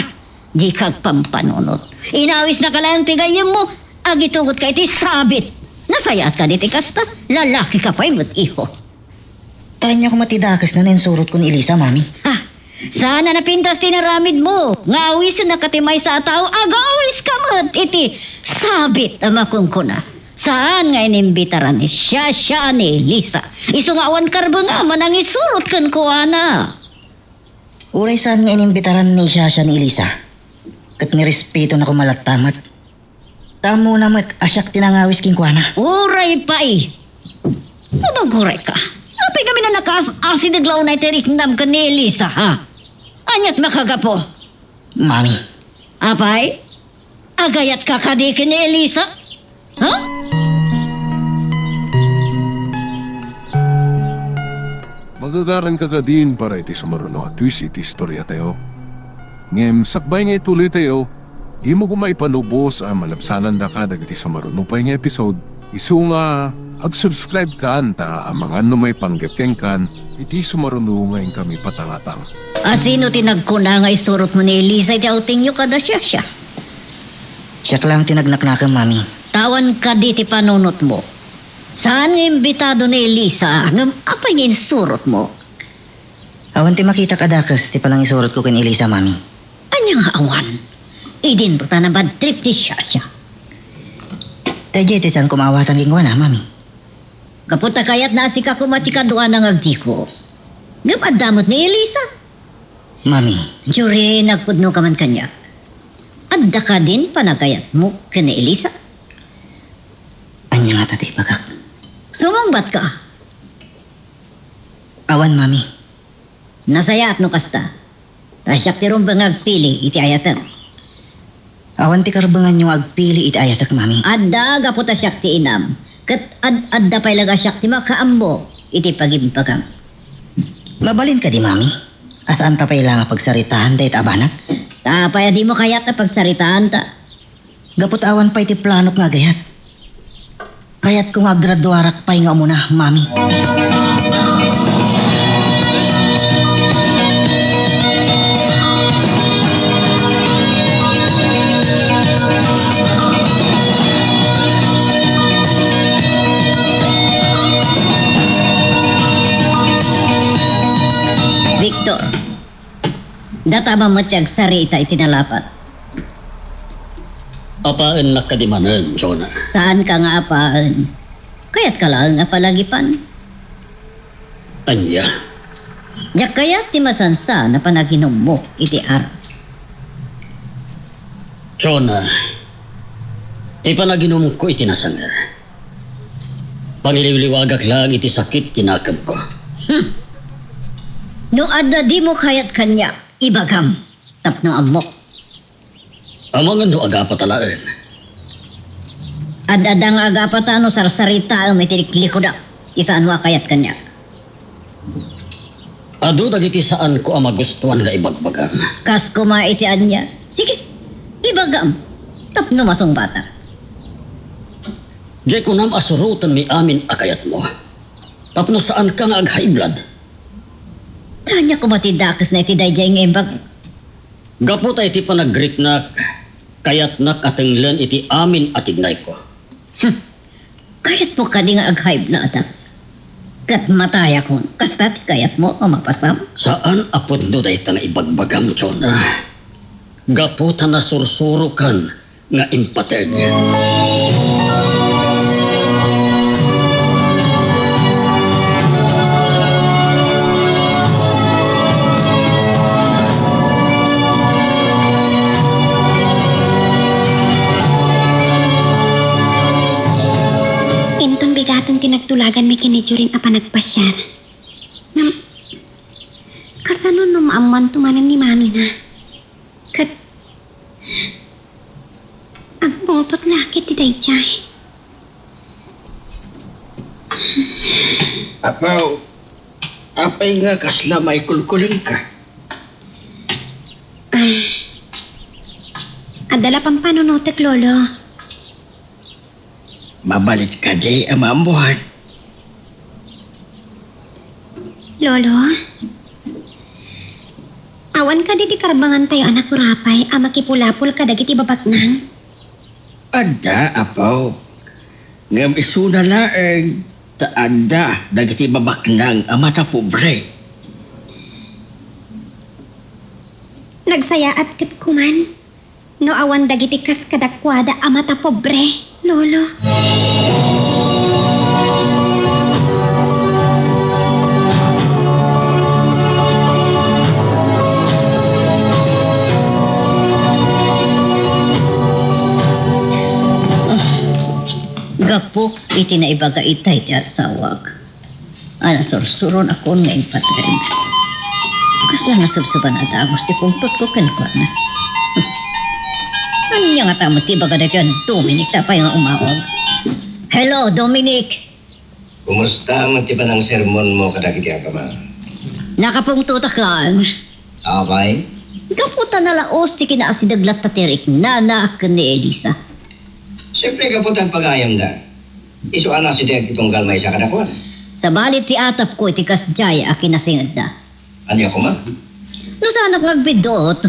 Dika agpampanunot. Inawisnaka laeng ti gayyemmo. Agitugot ka iti sabit. Nasayaat kadi ti kasta. Lalaki ka pay met, iho. Ta ania koma ti dakesna no insurotko ni Elisa, Mami? Ha? Saan a napintas ti inaramidmo nga awisennaka ti maysa a tao? Agawiska met iti sabit a makunkuna. Saan nga inimbitaran ni Shasha ni Elisa? Isu nga awan karbengam a nangisurot kenkuana. Uray saan nga inimbitaran ni Shasha ni Elisa, ket nirespetona koma latta met. Ta ammona met a siak ti nangawis kenkuana. Uray pay! Mabagurayka. Apay ngamin a nakaas-asideg la unay ti riknam ken ni Elisa, ha? Aniat makagapu? Mami. Apay? Agayatka kadi ken ni Elisa? Ha? Magagaranka kadin para iti sumaruno a twist iti istoriatayo. Ngem sakbay nga ituloytayo, dimo koma ipanubos a malabsanandaka dagiti sumaruno pay nga episode, isu nga ag-subscribe kan ta amangan no maipanggep kenkan iti sumaruno nga inkami patangatang. Asino ti nagkuna nga isurotmo ni Elisa iti outingyo kada Shasha? Siak lang ti nagnaknakam, Mami. Ta awan kadi ti panunotmo. Saan nga imbitado ni Elisa, ngem apay nga insurotmo? Awan ti makitak a dakes ti panangisurotko ken Elisa, Mami. Ania nga awan? Idinto ta nabadtrip ti Shasha. Daydiay ti saanko maawatan kenkuana, Mami. Gapu ta kayatna a sika koma ti kaduana nga agdikos. Ngem adda met ni Elisa. Mami. Juri, nagpudno ka man kaniak. Adda kadin panagayatmo ken ni Elisa? Ania ngata ti ibagak? Sumungbat ka. Awan, Mami. Nasayaat no kasta. Ta siak ti rumbeng nga agpili iti ayatek. Awan ti karbenganyo nga agpili iti ayatek, Mami. Adda, gapu ta siak ti inam. Ket ad-, adda pay laeng a siak ti makaammo iti pagimbagam. Mabalin kadi, Mami, a saanta pay la nga pagsaritaan dayta a banag? Ta apay a dimo kayat a pagsaritaanta? Gapu ta awan pay ti planok nga agayat. Kayatko nga aggraduarak pay nga umuna, Mami. Victor, data met ti agsarita iti nalapat. Apaennak kadi manen, Jonah? Saanka nga apaen. Kayatka laeng a palagipan. Ania? Diak kayat ti masansan a panaginummo iti arak. Jonah, ti panaginumko iti nasanger. Pangiliwliwagak laeng iti sakit ti nakemko. Hmm. No adda dimo kayat kaniak, ibagam tapno ammok. Amangan no agapata laeng. Ad-adda nga agapata no sarsaritaem iti liklikudak, ti saan a kayat kaniak. Adu dagiti saanko a magustuan nga ibagbagam. Kas koma iti ania? Sige, ibagam, tapno masungbatak. Diay kunam a surotenmi amin a kayatmo, tapno saanka nga ag-high blood. Ta ania koma ti dakesna iti daydiay nga imbag? Gapu ta iti panagriknak, kayatnak a tenglen iti amin a tignayko. Hmm. Kayatmo kadi nga ag-high blood, ah? Ket matayakon, kasta ti kayatmo a mapasam? Saan a pudno dayta nga ibagbagam, Jonah. Gapu ta nasursurokan nga impateg. Inton bigaten ti nagtulaganmi ken ni Jorin a panagpasiar. Ngem, kasano no maammoanto manen ni Mami na? Ket, Agpungtot la ketdi daydiay. Apo, apay nga kasla maikulkulengka? Ay, adda la pampanunotek, Lolo. Mabalik kadi a maammoan? Lolo, awan kadi ti karbangantayo a nakurapay a makipulapol kadagiti babaknang? Adda, apo. Ngem isuna laeng ta adda dagiti babaknang a matapobre. Nagsayaat ket kuman no awan dagiti kas kadakuada a matapobre, Lolo. Gapu iti naibaga itay ti asawak a nasursuronakon nga impatrem. Kasla nasubsuban a dagus ti pungtotko kenkuana. Ania ngata met ti ibaga daytoy a Dominic ta apay nga umawag? Hello, Dominic! Kumusta met ti panangsermonmo kadagiti agama? Nakapungtotakan. Apay? Gapu ta nalaos ti kinaasideg latta ti riknana ken ni Elisa. Siempre, gapu ta agpagayamda. Isu a nasideg ti tunggal maysa kadakuada. Sabali ti atapko iti kasdiay a kinasingedda. Ania koma? No saanak nga agbiddut,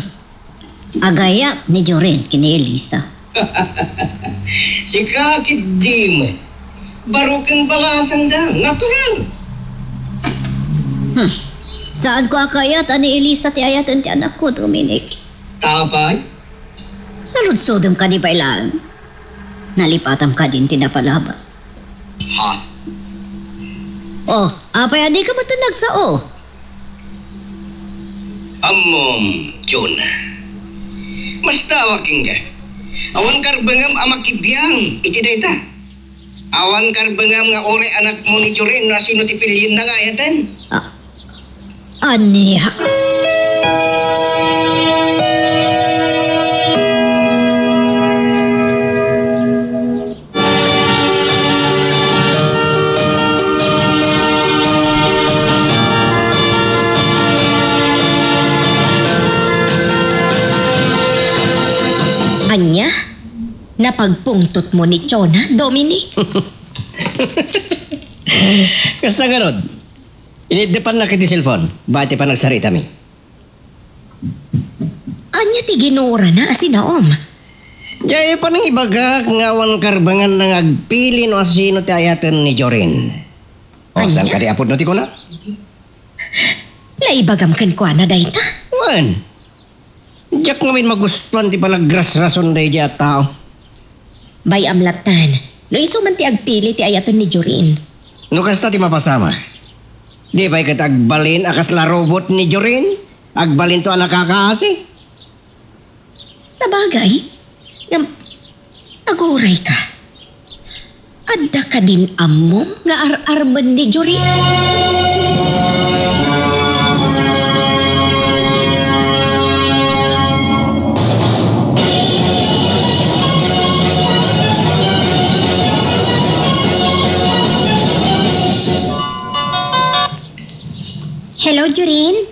agayat ni Jorin ken ni Elisa. Sika ketdin, baro ken balasangda, natural. Hmm. Saanko a kayat a ni Elisa ti ayaten ti anakko, Dominic. Ta apay? Saludsodem kadi pay laeng. Nalipatam kadin ti napalabas. Ha? Oh, apay a dika met nagsao? Ammom, Jonah. Mastawak kenka. Awan karbengam a makibiang iti dayta. Awan karbengam nga uray anakmo ni Jorin no asino ti pilienna nga ayaten. Ah, Ania? Ania? Napagpungtotmo ni Jonah, Dominic? Kasta ngarud, iniddepannak iti cellphone, baet ti panagsaritami. Ania ti ginurana a sinaom? Diay panangibagak nga awan karbanganna nga agpili no asino ti ayaten ni Jorin. O, saan kadi a pudno ti kuna? Naibagam kenkuana dayta? Wen. Diak ngamin magustuan ti panagrasrason daydiay a tao. Bay-am lattan, no isu man ti agpili ti ayaten ni Jorin. No kasta ti mapasamak, di pay ket agbalin a kasla robot ni Jorin? Agbalinto a nakakaasi? Sabagay, ngem aguray ka. Adda kadin ammom nga ar-armen ni Jorin? Hello, Jorin?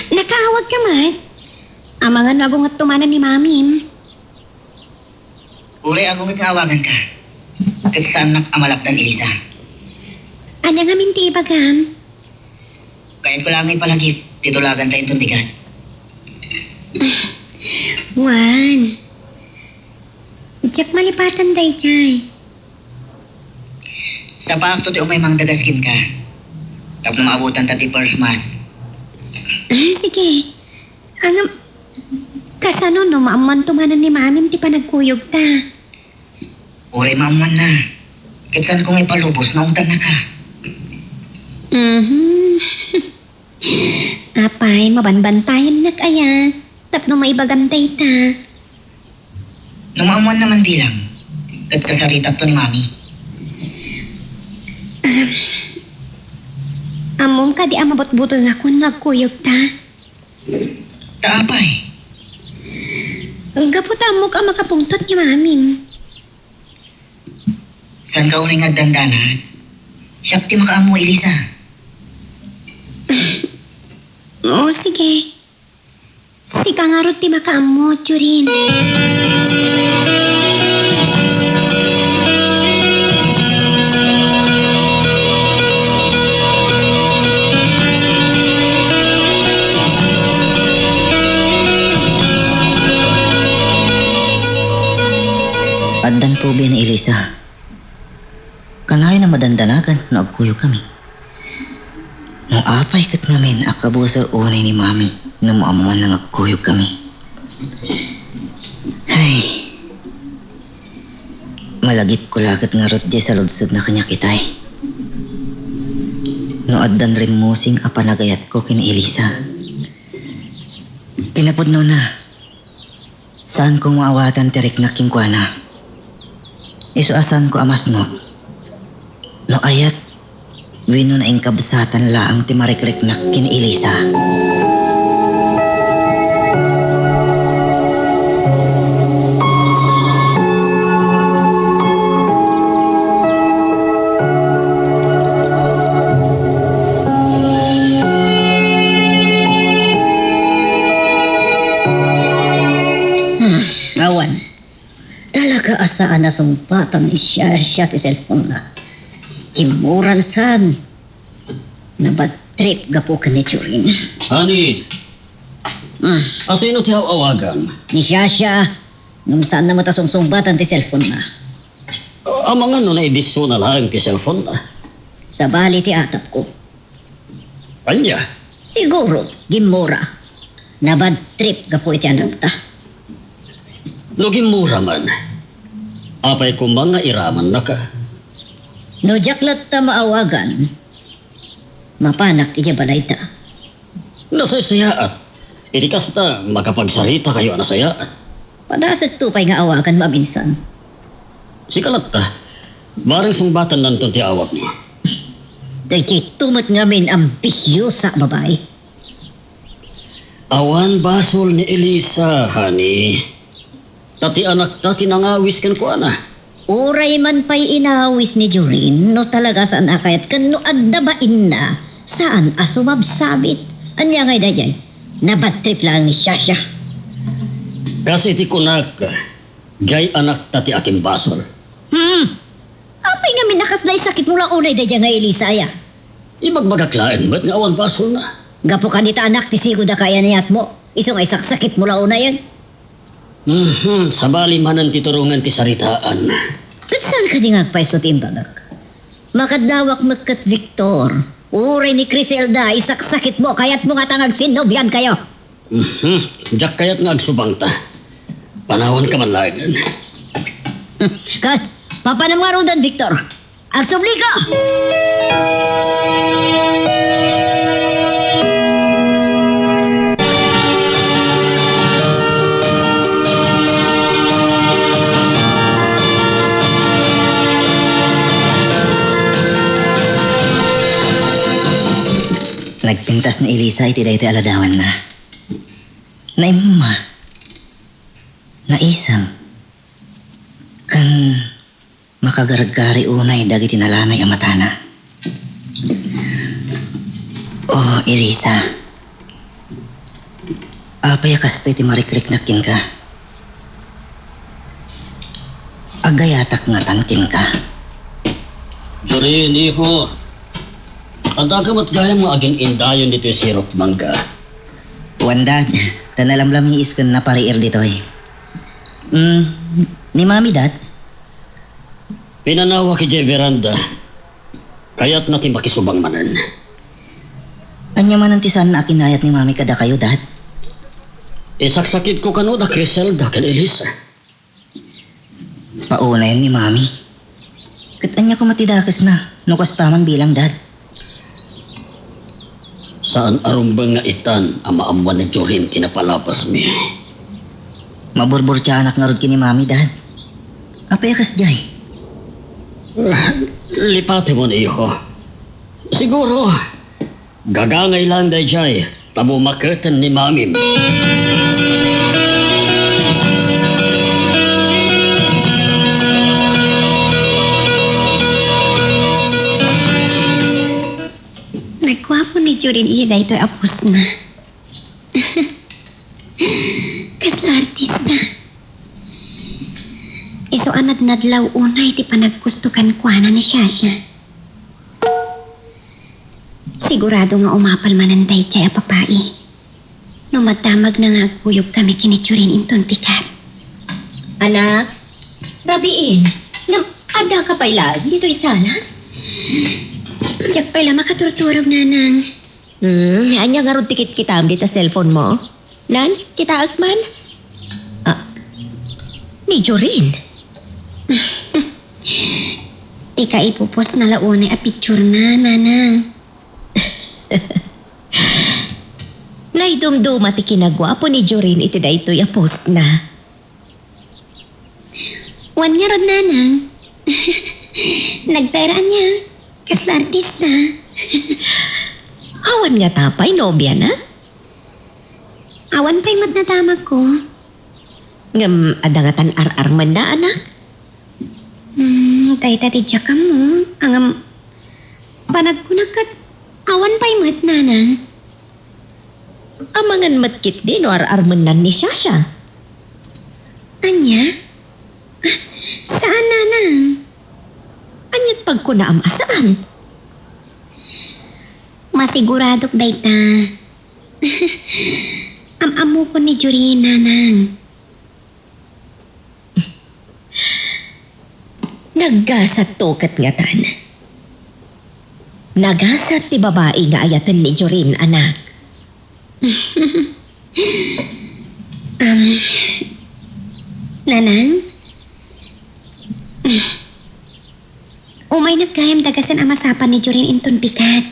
Nakaawag ka met? Amangan no agunget tumanan ni Mamim. Uray agunget nga awaganka, ket saannak a malapdan, Elisa. Ania ngamin ti ibagam? Kayatko laeng nga ipalagip ti tulagantayo inton bigat. Wen, diak malipatan daydiay. Sapaakto ti umay mangdagas kenka tapno maabutanta ti first mass. Ah, sige. Ngem, kasano no maammuanto manen ni Mamim ti panagkuyogta? Uray maammuanna, ket saanko nga ipalubos no aungtannaka. Mhm. Apay, mabanbantayannak aya tapno maibagam dayta? No maammuanna man bilang, ket kasaritakto ni Mami. Ammom kadi a mabutbutengakon no agkuyogta? Ta apay? Gapu ta ammok a makapungtot ni Mamim. Saanka unay nga agdandanag? Siak ti makaammo, Elisa. O, sige. Sika ngarud ti makaammo, Jorin. Addan tobi ni Elisa. Kanayon a madandanagan no agkuyogkami. No apay ket ngamin a kabusor unay ni Mami no maammoanna nga agkuyogkami. Ay, malagipko la ket ngarud diay saludsodna kaniak itay. No addan rimmusing a panagayatko ken ni Elisa. Kinapudnona, saanko nga awaten ti riknak kenkuana. Isu a saanko a masnok no ayat wenno nainkabsatan laeng ti marikriknak ken ni Elisa. Hmm, awan. Talaga a saan a sungbatan ni Shasha ti cellphone-na. Kimmuran saan. Nabad trip gapu ken ni Jorin. Honey, Hmm. Asino ti aw-awagan? Ni Shasha. Ngem saanna met a sungsungbatan ti cellphone-na. Amangan no naidissona laeng ti cellphone-na. Sabali ti atapko. Ania? Siguro, gimmura. Nabad trip gapu iti anakta. No gimmura man, apay koma nga iramannaka? No diak latta maawagan, mapanak idiay balayta. Nasaysayaat. Iti kasta, makapagsarita kayo a nasayaat. Padasekto pay nga awagan maminsan. Sika latta, bareng sungbatannanton ti awagmo. Daytoy met ngamin a ambisyosa a babai. Awan basol ni Elisa, honey. Ta ti anakta ti nangawis kenkuana. Uray man pay inawis ni Jorin, no talaga saan a kayat ken no adda bainna, saan a sumabsabit. Ania ngay daydiay? Nabad trip laeng ni Shasha. Kas iti kunak, diay anakta ti akimbasol. Hmm. Apay ngamin a kasla isakitmo la unay daydiay nga Elisa aya? Ibagbagak laeng met nga awan basolna. Gapu kadi ta anak ti sigud a kaayannayatmo, isu nga isaksakitmo la unayen. Mhm, sabali manen ti turongen ti saritaan. Ket saan kadi nga agpayso ti imbagak? Makadawak met ket Victor, uray ni Criselda, isaksakitmo, kayatmo ngata nga agsinnobiankayo. Mhm, diak kayat nga agsubangta. Panawanka man laengen. Kas, papanam ngaruden, Victor. Agsublika! Nagpintas ni Elisa iti daytoy a ladawanna. Naimma. Naisem. Ken makagargari unay dagiti nalanay a matana. Oh, Elisa. Apay a kastoy ti marikriknak kenka? Agayatak ngatan kenka. Jorin, iho. Addaka met gayam nga agin-indayon ditoy sirok mangga. Wen, Dad, ta nalamlamiis ken napariir ditoy. Mm, ni Mami, Dad? Pinanawak idiay veranda. Kayatna ti makisubang manen. Ania manen ti saanna a kinayat ni Mami kadakayo, Dad? Isaksakitko kano da Criselda ken Elisa. Paunayen ni Mami. Ket ania koma ti dakesna no kasta man bilang, Dad? Saan a rumbeng nga itan a maammuan ni Jorin ti napalabasmi. Maburburtianak ngarud ken ni Mami, Dad. Apay a kasdiay? Ah, lipatemon, iho. Siguro, gagangay laeng daydiay ta bumaketen ni Mamim. Ni Jorin iti daytoy a postna. Kasla artista. Isu a nadnadlaw unay ti panagkusto kenkuana ni Shasha. Sigurado nga umapal manen daydiay a babai no madamagna nga agkuyogkami ken ni Jorin inton pikat. Anak, rabiin, ngem addaka pay laeng ditoy sala? Diak pay la makaturturog, Nanang. Hmm, ania ngarud ti kitkitam dita cellphone mo? Nan, kitaek man? Ah, ni Jorin. Ti kaipupostna la unay a picturena, Nanang. Naidumduma ti kinaguapo ni Jorin iti daytoy a postna. Wen ngarud, Nanang. Nagtayraan niya. Kasla artista. Awan ngata pay nobiana? Awan pay met nadamagko. Ngem adda ngatan ar-armenna, anak? Hmm, dayta ti diak ammo. Ngem panagkunak ket awan pay met, Nanang. Amangan met ketdi no ar-armennan ni Shasha. Ania? Ah, saan, Nanang. Ania't pagkunaam a saan? Masiguradok dayta. Am-ammokon ni Jorin, Nanang. Naggasatto ket ngatan. Nagasat ti babai nga ayaten ni Jorin, anak. Um, Nanang? Umaynak gayam dagasen a masapan ni Jorin inton pikat.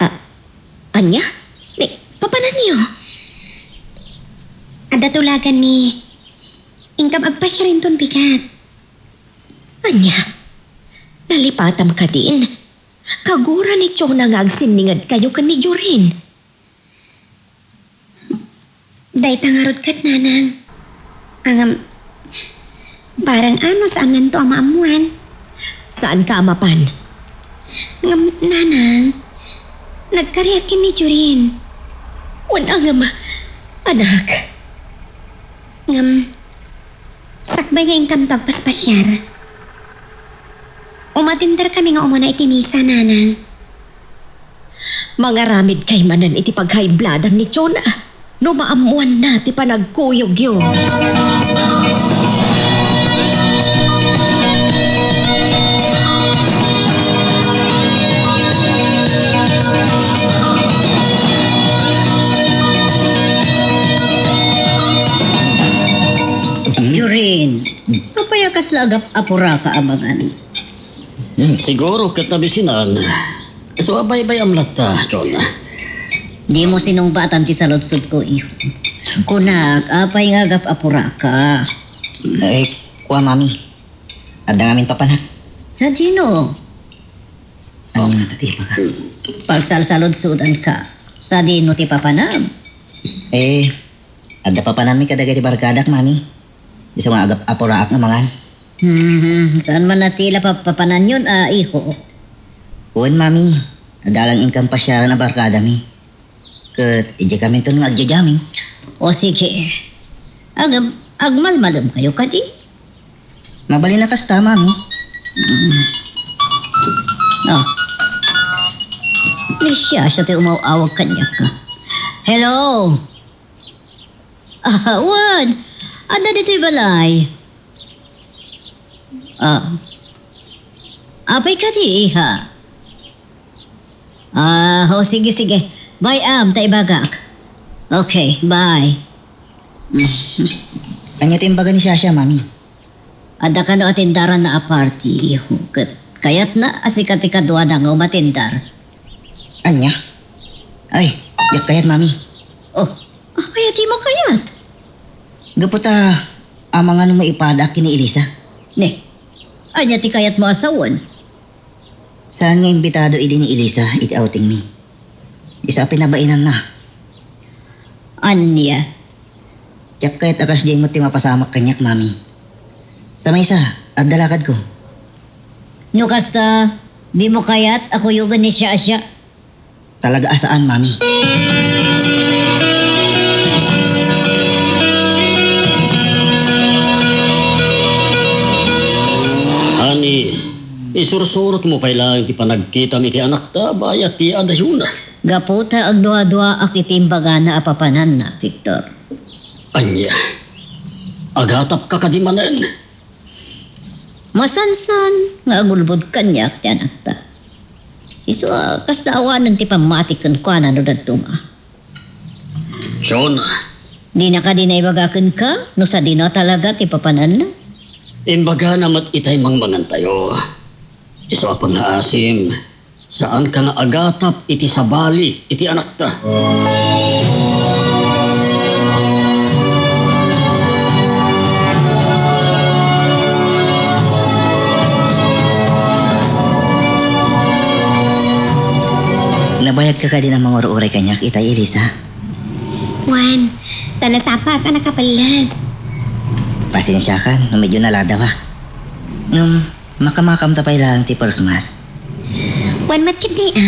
Ah, ania? Ni, papananyo? Adda tulagan ni Inkam agpasiar inton pikat. Ania? Nalipatam kadin? Kagura ni Chona nga agsinningedkayo ken ni Jorin. Dayta ngarud ket, Nanang. Ngem, bareng a no saannanto a maammuan. Saanka a mapan? Ngem, Nanang, nagkariak ken ni Jorin. Wen a ngem, anak. Ngem, sakbay nga inkamto agpaspasiar, umatenderkami nga umuna iti misa, Nanang. Mangaramidkay manen iti paghaibladan ni Chona no maammuanna ti panagkuyogyo. Jorin, apay a kasla agap-apuraka a mangan? Hmm, siguro ket nabisinan. So, abaybay-am latta, Chona. Dimo sinungbatan ti saludsodko, iho. Kunak, apay nga agap-apuraka? Eh, kua, Mami. Adda ngamin papanak. Sadino? Ania ngata ti ibaga? Pagsalsaludsodanka. Sadino ti papanam? Eh, adda papananmi kadagiti barkadak, Mami. Isu nga agap-apuraak nga mangan. Hmm, saan man a ti la papapananyon a, iho? Wen, Mami. Adda lang inkam pasiaran a barkadami. Ket idiay kaminton nga agjajamming. O, sige. Agam-, agmalmalemkayo kadi? Mabalin a kasta, Mami. Mm. Oh. Ni Shasha ti umaw-awag kaniak. Hello? Ah, wen. Adda ditoy balay. Ah. Apay kadi, iha? Ah, o, sige, sige. Bay-am ta ibagak. Okay, bye. Ania ti imbaga ni Shasha, Mami? Adda kano atendaranna a party, iho. Ket kayatna a sika ti kaduana nga umatendar. Ania? Ay, diak kayat, Mami. Oh, apay a dimo kayat? Gapu ta amangan no maipadaak ken ni Elisa. Ne, ania ti kayatmo a sawen? Saan nga imbitado idi ni Elisa iti outingmi? Isu a pinabainanna. Ania? Diak kayat a kasdiay met ti mapasamak kaniak, Mami. Sa maysa, adda lakadko. No kasta, dimo kayat a kuyogen ni Shasha? Talaga a saan, Mami. Honey, isursurotmo pay laeng ti panagkitam iti anakta bayat ti adayona. Gapu ta agduaduaak iti imbagana a papananna, Victor. Ania? Agatapka kadi manen? Masansan nga agulbod kaniak ti anakta. Isu a kasla awanen ti pammati kenkuana no dadduma. Fiona. Dina kadi naibaga kenka no sadino talaga ti papananna? Imbagana met itay mangmangantayo. Isu a pangngaasim, saanka nga agatap iti sabali iti anakta. Nabayagka kadi a mangur-uray kaniak itay, Elisa? Wen, ta nasapaak a nakapellas. Pasensiakan no medyo naladawak. Ngem, makamakamta pay laeng ti puersmas. Wen met ketdi, a?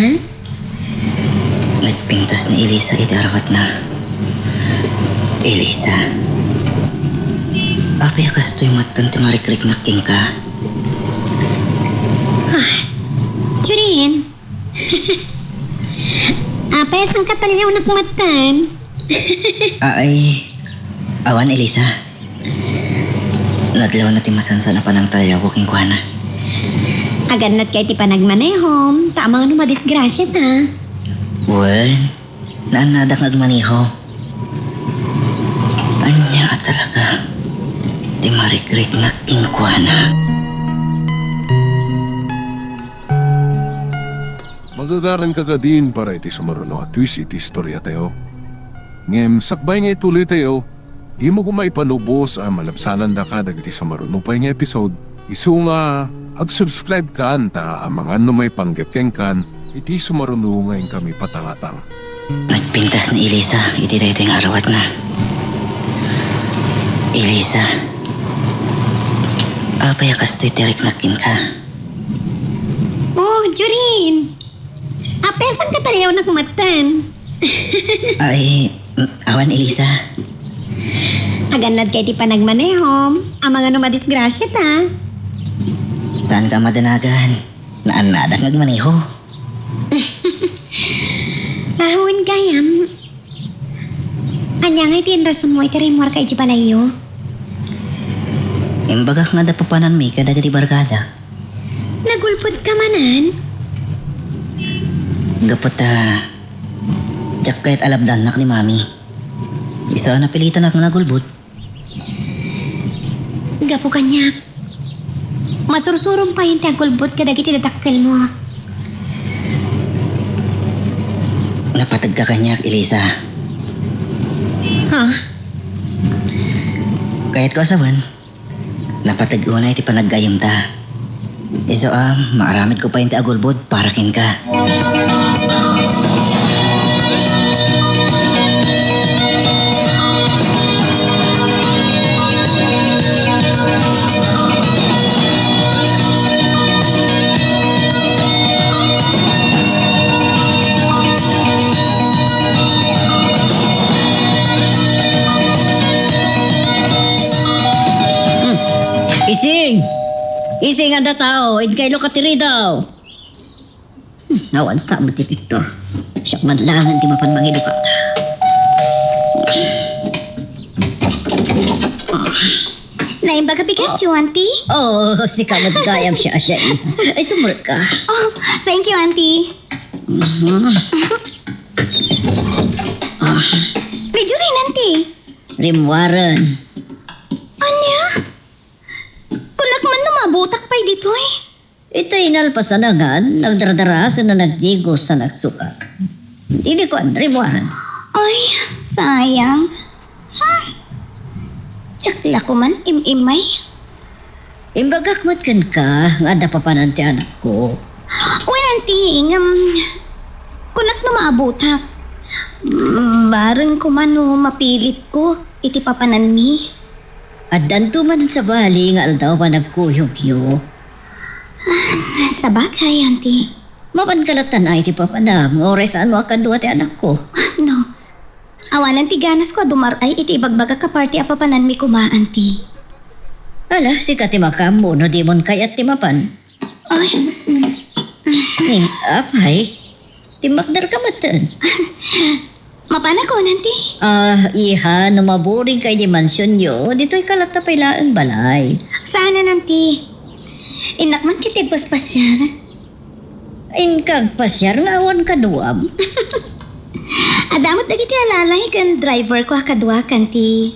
Nagpintas ni Elisa iti arawatna. Elisa, apay a kastoy met ti marikriknak kenka? Ah, Jorin. Apay a saan ka taliawnak met? Ay, awan, Elisa. Nadlawna ti masansan a panangtaliawko kenkuana. Agannatka iti panagmanehom, ta amangan no madisgrasiata. Wen, naannadak nga agmaneho. Ania a talaga ti marikriknak kenkuana? Magagaranka kadin para iti sumaruno a twist iti istoriatayo. Ngem sakbay nga ituloytayo, dimo koma ipanubos a malabsanandaka dagiti sumaruno pay nga episode, isu nga ag-subscribe kan ta amangan no maipanggep kenkan iti sumaruno nga inkami patangatang. Nagpintas ni Elisa iti daytoy nga arawatna. Elisa, apay a kastoy ti riknak kenka? Oh, Jorin! Apay a saan ka taliawnak met? Ay, awan, Elisa. Agannadka iti panagmanehom, amangan no madisgrasiata. Saanka a madanagan. Naannadak nga agmaneho. Awan gayam. Ania ngay ti inrasonmo iti rimmuarka iti balayyo? Imbagak nga adda papananmi kadagiti barkada. Nagulbodka manen? Gapu ta diak kayat a labdannak ni Mami. Isu a napilitanak nga nagulbod. Gapu kaniak, masursurom payen ti agulbod kadagiti dadakkelmo. Napategka kaniak, Elisa. Ha? Kayatko a sawen, napateg unay ti panaggayyemta. Isu a, maaramidko payen ti agulbod para kenka. Hmm. Ising! Ising, adda tao, inkaylo ka ti ridaw. Hmm, awan sa met ti Victor. Siak man laengen ti mapan mangidukata. Naimbag a bigatyo, Auntie? Oh, sika met gayam siya, siya. Ay, sumurotka. Oh, thank you, Auntie. Mhm. Ah. Medyo rin, Auntie. Rimmuaren. Ania? Kunak man no mabutak pay ditoy. Itay nalpasan a ngan, nagdardara ken nagdigos a nagsuka. Didi kuan, rimmuaren. Ay, sayang. Ha? Diak la koma im-immay. Imbagak met kenka nga adda papanan ti anakko. Wen, Auntie, ngem, kunak no maabutak. Mm, bareng koma no mapilitko iti papananmi. Addanto man sabali nga aldaw a panagkuyogyo. Ah, sabagay, Auntie. Mapanka lattan ay ti papanam, nga uray saanmo a kadua ti anakko. No. Awanan ti ganasko a dumar-ay iti ibagbagak a party a papananmi koma, Auntie. Ala, sika ti makaammo no dimon kayat ti mapan. Ay. Ni, apay, timmakderka metten. Mapanakon, Auntie? Ah, iha, no maburing kay di mansionyo, ditoy kalatta pay laeng balay. Saan, Auntie? Innak man ket ti agpaspasiar. Inka agpasiar nga awan kaduam. Adda met dagiti alalay ken driver ko a kaduak, Auntie.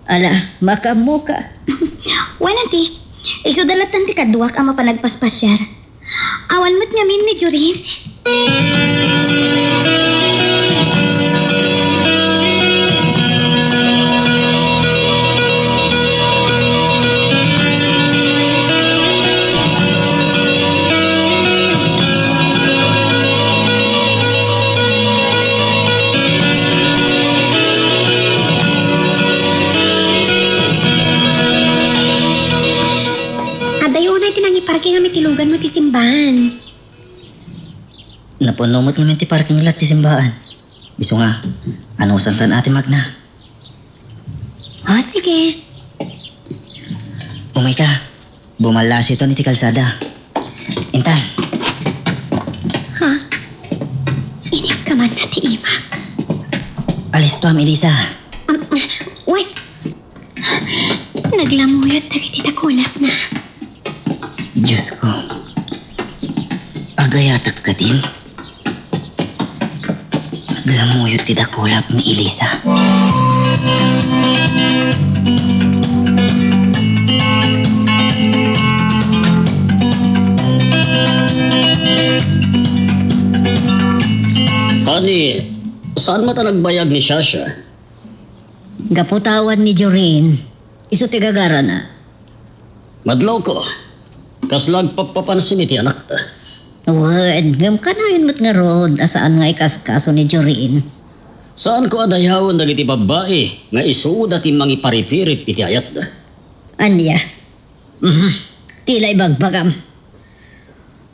Ala, makaammoka. Wen, Auntie, isuda lattan ti kaduak a mapan agpaspasiar. Awan met ngamin ni Jorin. Adda unay ti nangiparking a mitiluganmo ti simbaan. Napuno met ngamin ti parking lot ti simbaan. Isu nga, anusantan a ti magna. O, sige. Umayka, bumallasiton iti kalsada. Intan. Ha? Inikka man na ti imak. Alistuam, Elisa. Um, wait. Naglamuyot dagiti dakulapna. Diosko, agayatak kadin? Naglamuyot ti dakulap ni Elisa. Honey, saan man ta nagbayag ni Shasha? Gapu ta awan ni Jorin, isu ti gagarana. Madloko. Kasla agpappapansin iti anakta. Wen, ngem kanayon met ngarud a saan nga ikaskaso ni Jorin. Saanko a dayawen dagiti babbai nga isuda ti mangiparipirip iti ayatda. Ania? Mhm. Ti la ibagbagam.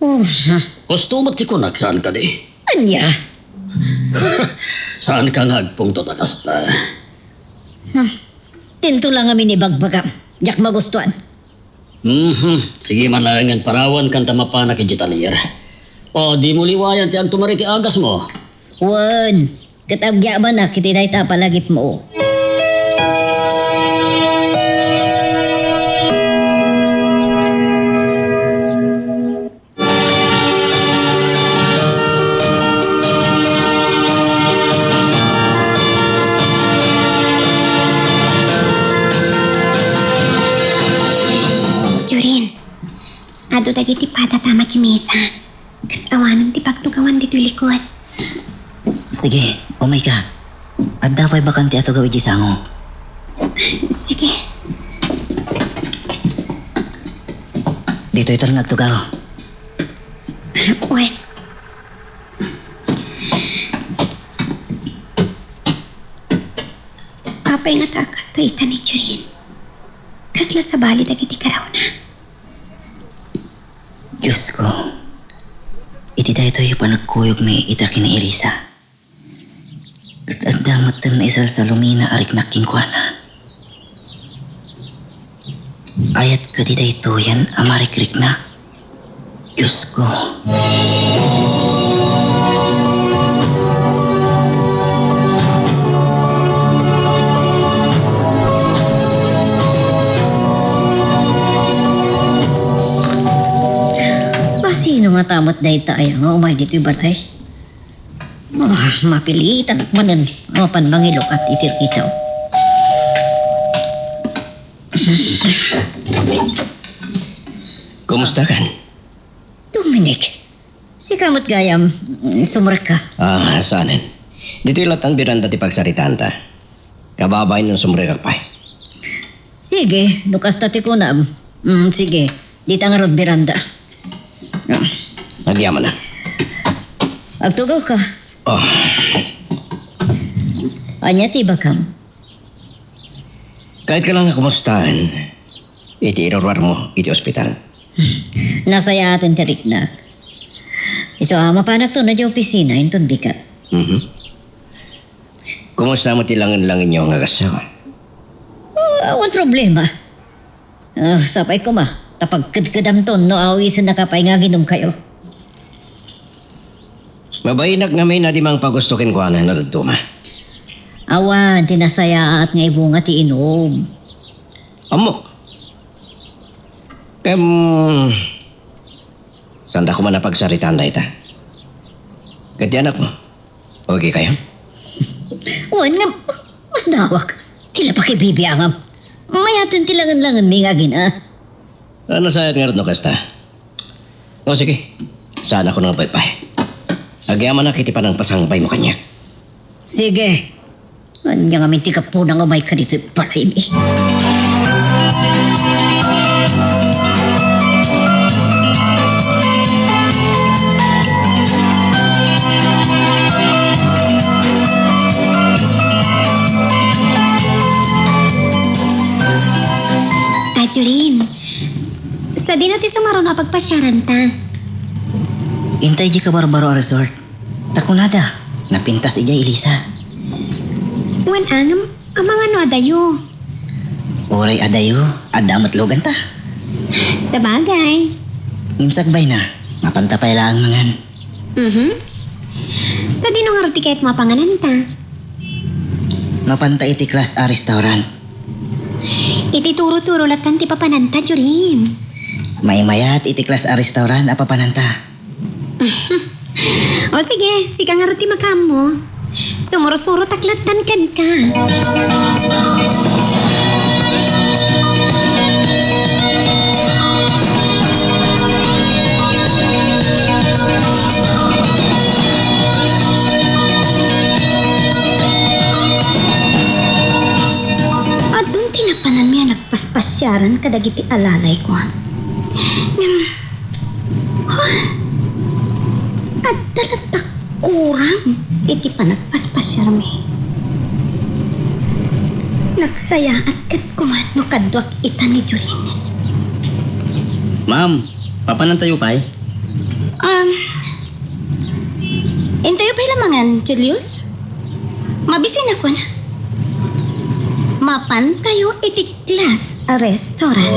Oh, ha. Husto met ti kunak, saan kadi? Ania? Saanka nga agpungtot a kasta? Hmm. Dinto la ngamin ibagbagam. Diak magustuan. Mhm. Sige man laengen, parawankan ta mapanak idiay talyer. O, dimo liwayan ti agtumar iti agasmo. Wen, ket agyamanak iti dayta a palagipmo. Jorin, adu dagiti padata a makimisa. Ket awanen ti pagtugawan ditoy likod. Sige, umayka. Adda pay bakante a tugaw idiay sango. Sige. Ditoyton nga agtugaw. Wen. Apay ngata a kastoy ita ni Jorin? Kasla sabali dagiti garawna. Diosko, iti daytoy a panagkuyogmi ita ken ni Elisa, adda metten naisalsalumina a riknak kenkuana. Ayat kadi daytoyen a marikriknak? Diosko. Asino ngata met dayta aya nga umay ditoy balay? Ah, mapilitan manen a mapan mangilukat iti rikitaw. Kumusta kan? Dominic, sika met gayam, mm, sumrekka. Ah, saanen. Ditoy lattan beranda ti pagsaritaanta. Kababain no sumrekak pay. Sige, no kasta ti kunam. Mm, sige, dita ngarud beranda. Agyamanak. Agtugawka. Oh. Ania ti ibagam? Kayatko lang nga kumustaen iti iruruarmo iti ospital. Nasayaaten ti riknak. Isu a mapanakto na di opisina inton bigat. Mhm. Kumusta met ti langen-langenyo nga agasawa? Ah, awan problema. Ah, sapay koma, ta pagkedkedamton no awisennaka pay nga aginumkayo. Mabainak ngamin a di mangpagusto kenkuana no dadduma. Awan ti nasayaat nga ibunga ti inum. Ammok. Ngem, saanda koma a pagsaritaan dayta. Ket ti anakmo, okay kayo? Wen, ngem, masdawak. Ti la pakibibiangam. Mayaten ti langen-langenmi nga agina. Ah, nasayaat ngarud no kasta. O, sige. Saanakon nga paypay. Agyamanak iti panangpasangbaymo kaniak. Sige. Ania ngamin ti gapuna nga umayka ditoy balaymi? Adeline, sadino ti sumaruno a pagpasiaranta? Intay di kabarbaro a resort. Ta kunada, napintas idiay Elisa. Wen, ngem, amangan no adayo? Uray adayo, adda met luganta. Sabagay. Ngem sakbayna, mapanta pay laeng mangan. Mhm. Sadino ngarud ti kayatmo a pangananta? Mapanta iti class A restaurant. Iti turo-turo lattan ti papananta, Jorin. Maymayat iti class A restaurant a papananta. O sige, sika ngarud ti makaammo. Sumursurotak lattan kenka. Adun ti napananmi a nagpaspasiaran kadagiti alalayko. Ngem, ha? Adda latta kurang iti panagpaspasiarmi. Nagsayaat ket koma no kaduak ita ni Jorin. Ma'am, papanantayo pay? Um, intoyo pay la mangan, Julius? Mabisinakon. Mapantayo iti Class a restaurant.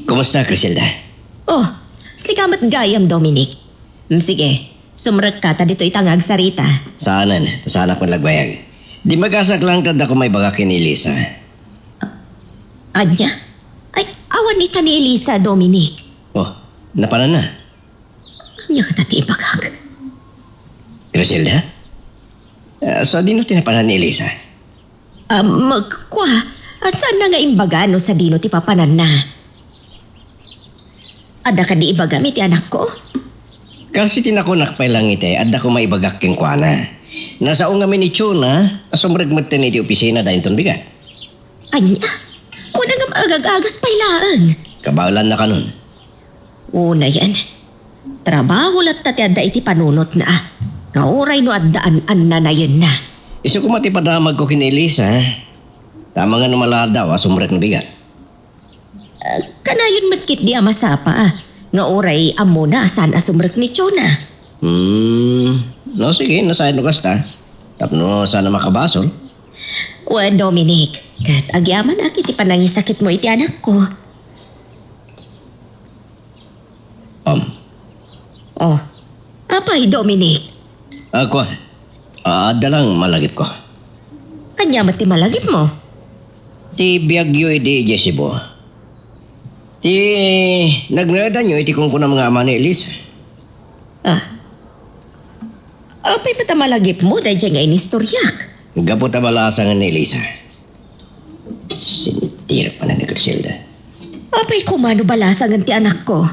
Kumusta, Criselda? Oh, sika met gayam, Dominic. Mm, sige, sumrekka ta ditoy ita nga agsarita. Saanen, ta saanak met la agbayag. Di magasak lang ta adda koma ibagak ken ni Elisa. Ania? Ay, awan ita ni Elisa, Dominic. Oh, napananna? Ania kata ti ibagak? Criselda? Ah, sadino ti napanan ni Elisa? Ah, magkua, ah, saanna nga imbaga no sadino ti papananna? Adda kadi ibagam iti anakko? Kas iti nakunak pay langiti, adda koma ibagak kenkuana. Nasao ngamin ni Chona a sumrek metten iti opisina da inton bigat. Ania? Kuna ngem agagagas pay laeng. Kabaelanna kanon. Unayen, trabaho latta ti adda iti panunotna, nga uray no adda an-annanayenna. Isu koma ti padamagko ken ni Elisa, ta amangan no maladaw a sumrek no bigat. Ah, kanayon met ketdi a masapa, nga uray ammona a saan a sumrek ni Chona. Hmm, no, sige, nasayaat no kasta. Tapno saan a makabasol. Wen, Dominic, ket agyamanak iti panangisakitmo iti anakko. Um. Oh. Apay, Dominic? Ah, kuan. Ah, adda lang malagipko. Ania met ti malagipmo? Ti biagyo idi idiay Cebu. Ti nagnaedanyo iti kunkunam nga ama ni Elisa. Ah. Apay met a malagipmo daydiay nga inistoriak? Gapu ta balasangen ni Elisa. Sintirak manen ni Criselda. Apay koma no balasangen ti anakko?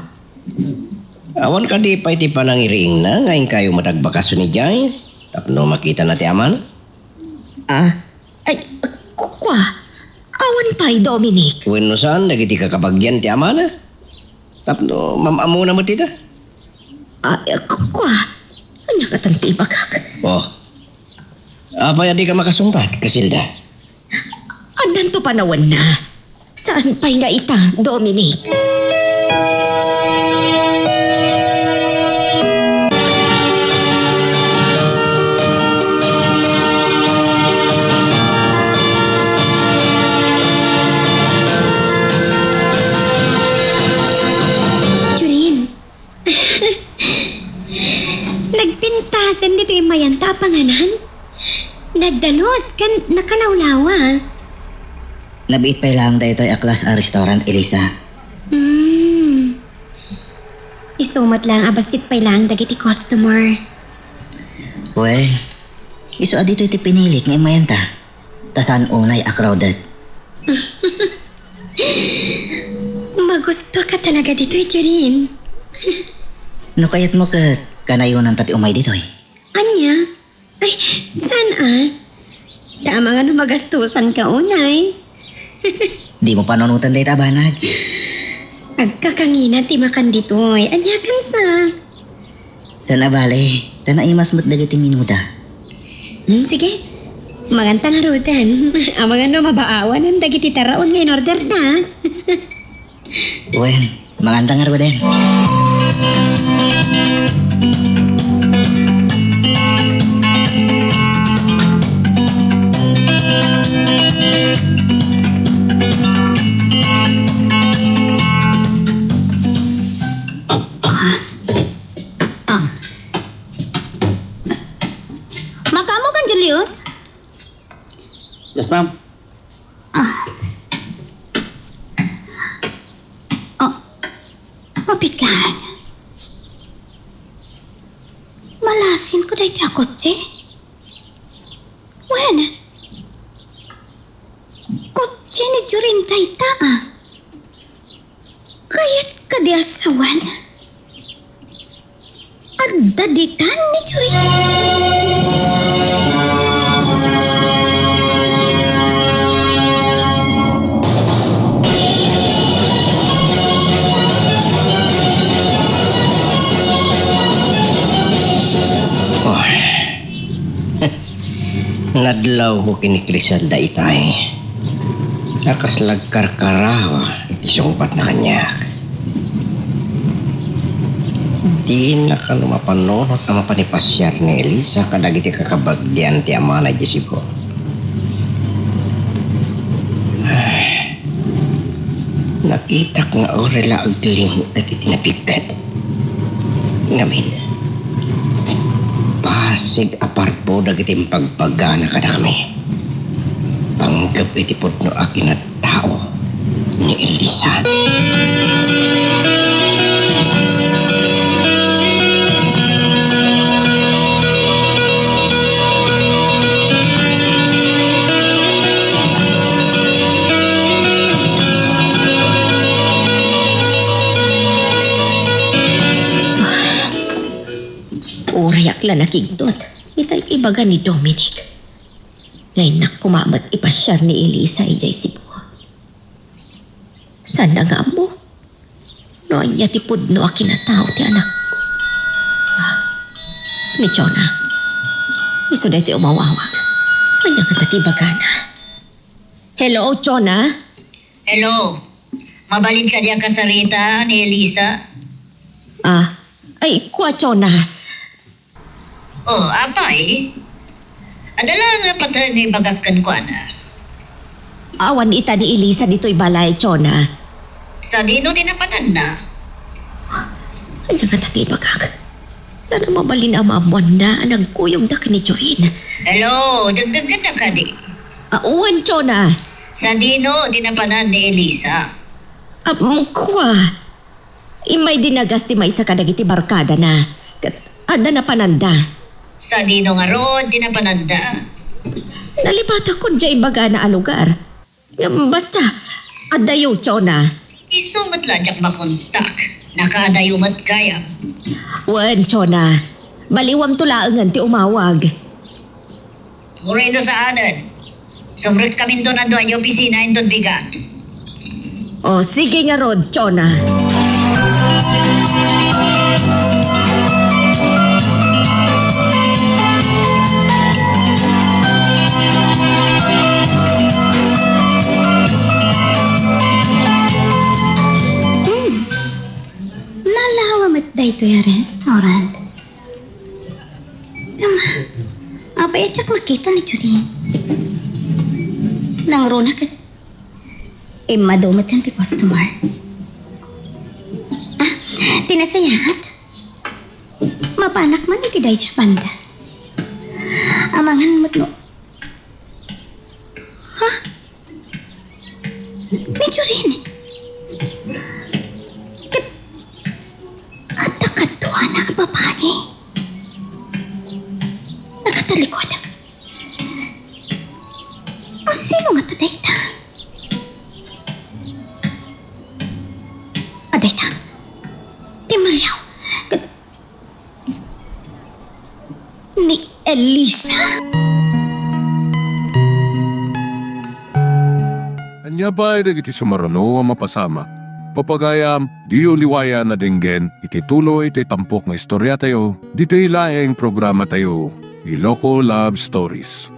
Awan kadi pay ti panangiriingna nga inkayo met agbakasyon idiay tapno makitana ti amana? Ah, ay, ku-, kua, awan pay, Dominic. Wenno saan dagiti kakabagian ti amana? Tapno mam-ammona met ita? Ah, eh, ku-, kua, Ania kadi ti ibagak? Oh. Apay a dika makasungbat, Casilda? Addanto panawenna. Saan pay nga ita, Dominic? Jorin, nagpintasen ditoy mayanta a panganan. Nagdalus ken nakalawlawa. Nabiit pay laeng daytoy a klas a restaurant, Elisa. Hmm. Isu met laeng a bassit pay laeng dagiti customer. Well, isu a ditoy ti pinilik nga immayanta. Ta saan unay a crowded. Magustoka talaga ditoy, Jorin. No kayatmo ket kanayonanta ti umay ditoy. Ania? Ay, saan a? Ta amangan no magastusanka unay. Dimo panunoten dayta a banag. Agkakangina ti makan ditoy. Ania ken sa? Saan a bale, ta naimas met dagiti menuda. Hmm, sige. Manganta ngaruden. Amangan no mabaawanen dagiti taraon nga inorderda. Wen, manganta ngaruden. Ah. Makaammokan, Julius? Yes, ma'am. Ah. Oh. Mapiklan. Malasin ko dayta a kotse. Wen, kotse ni Jorin dayta, ah. Kayat kadi a sawen? Adda ditan ni Jorin. Oy. Nadlawko ken ni Criselda itay. A kasla agkarkarawa iti sungbatna kaniak. Dina kano mapanunot a mapan ipasiar ni Elisa kadagiti kakabagdian ti amana idiay Cebu. Nakitak nga uray la agling dagiti nabigbet. Ngamin, basig a parbo dagiti impagbagana kadakami. Panggep iti pudno a kinatao ni Elisa. Urayak la nakigtot itay ibaga ni Dominic. Nga innak koma met ipasiar ni Elisa idiay Cebu. Saan nga ammo no ania ti pudno a kinatao ti anakko? Ah, ni Jonah. Isu daytoy umawawag. Ania ngata ti ibagana? Hello, Jonah? Hello. Mabalin kadi a kasarita ni Elisa? Ah, ay, kua, Jonah. Oh, apay? Adda la nga paten nga ibagak kenkuana. Awan ita ni Elisa ditoy balay, Jonah. Sadino ti napananna? Ania ngata ti ibagak? Saan a mabalin a maammoanna a nagkuyogda ken ni Jorin? Hello, dagdaggennak kadi? Ah, wen, Jonah. Sadino ti napanan ni Elisa? Ah, mm, kua. Immay dinagas ti maysa kadagiti barkadana, ket adda napananda. Sadino ngarud ti napananda? Nalipatak kon diay ibagana a lugar. Ngem basta, addayo, Jonah. Isu met la diak makontak. Nakaadayo met gayam. Wen, Jonah. Baliwamto laengen ti umawag. Uray no saanen, sumrekkaminton adu a opisina inton bigat. O, sige ngarud, Jonah. Daytoy a restaurant. Ngem, apay a diak makita ni Jorin? Nangruna ket immadu met ti customer. Ah, ti nasayaat. Mapanak man iti daydiay a banda. Amangan met no. Ha? Ni Jorin. Ket adda kaduana a babai. Nakatalikudak. Sino ngata dayta? Adayta. Ti Mariaw. Ket ni Elisa. Ania pay dagiti sumaruno a mapasamak? Papagayam, diyo liwayan a denggen iti tuloy ti tampok nga istoriatayo, ditoy laeng programatayo, Iloko Love Stories.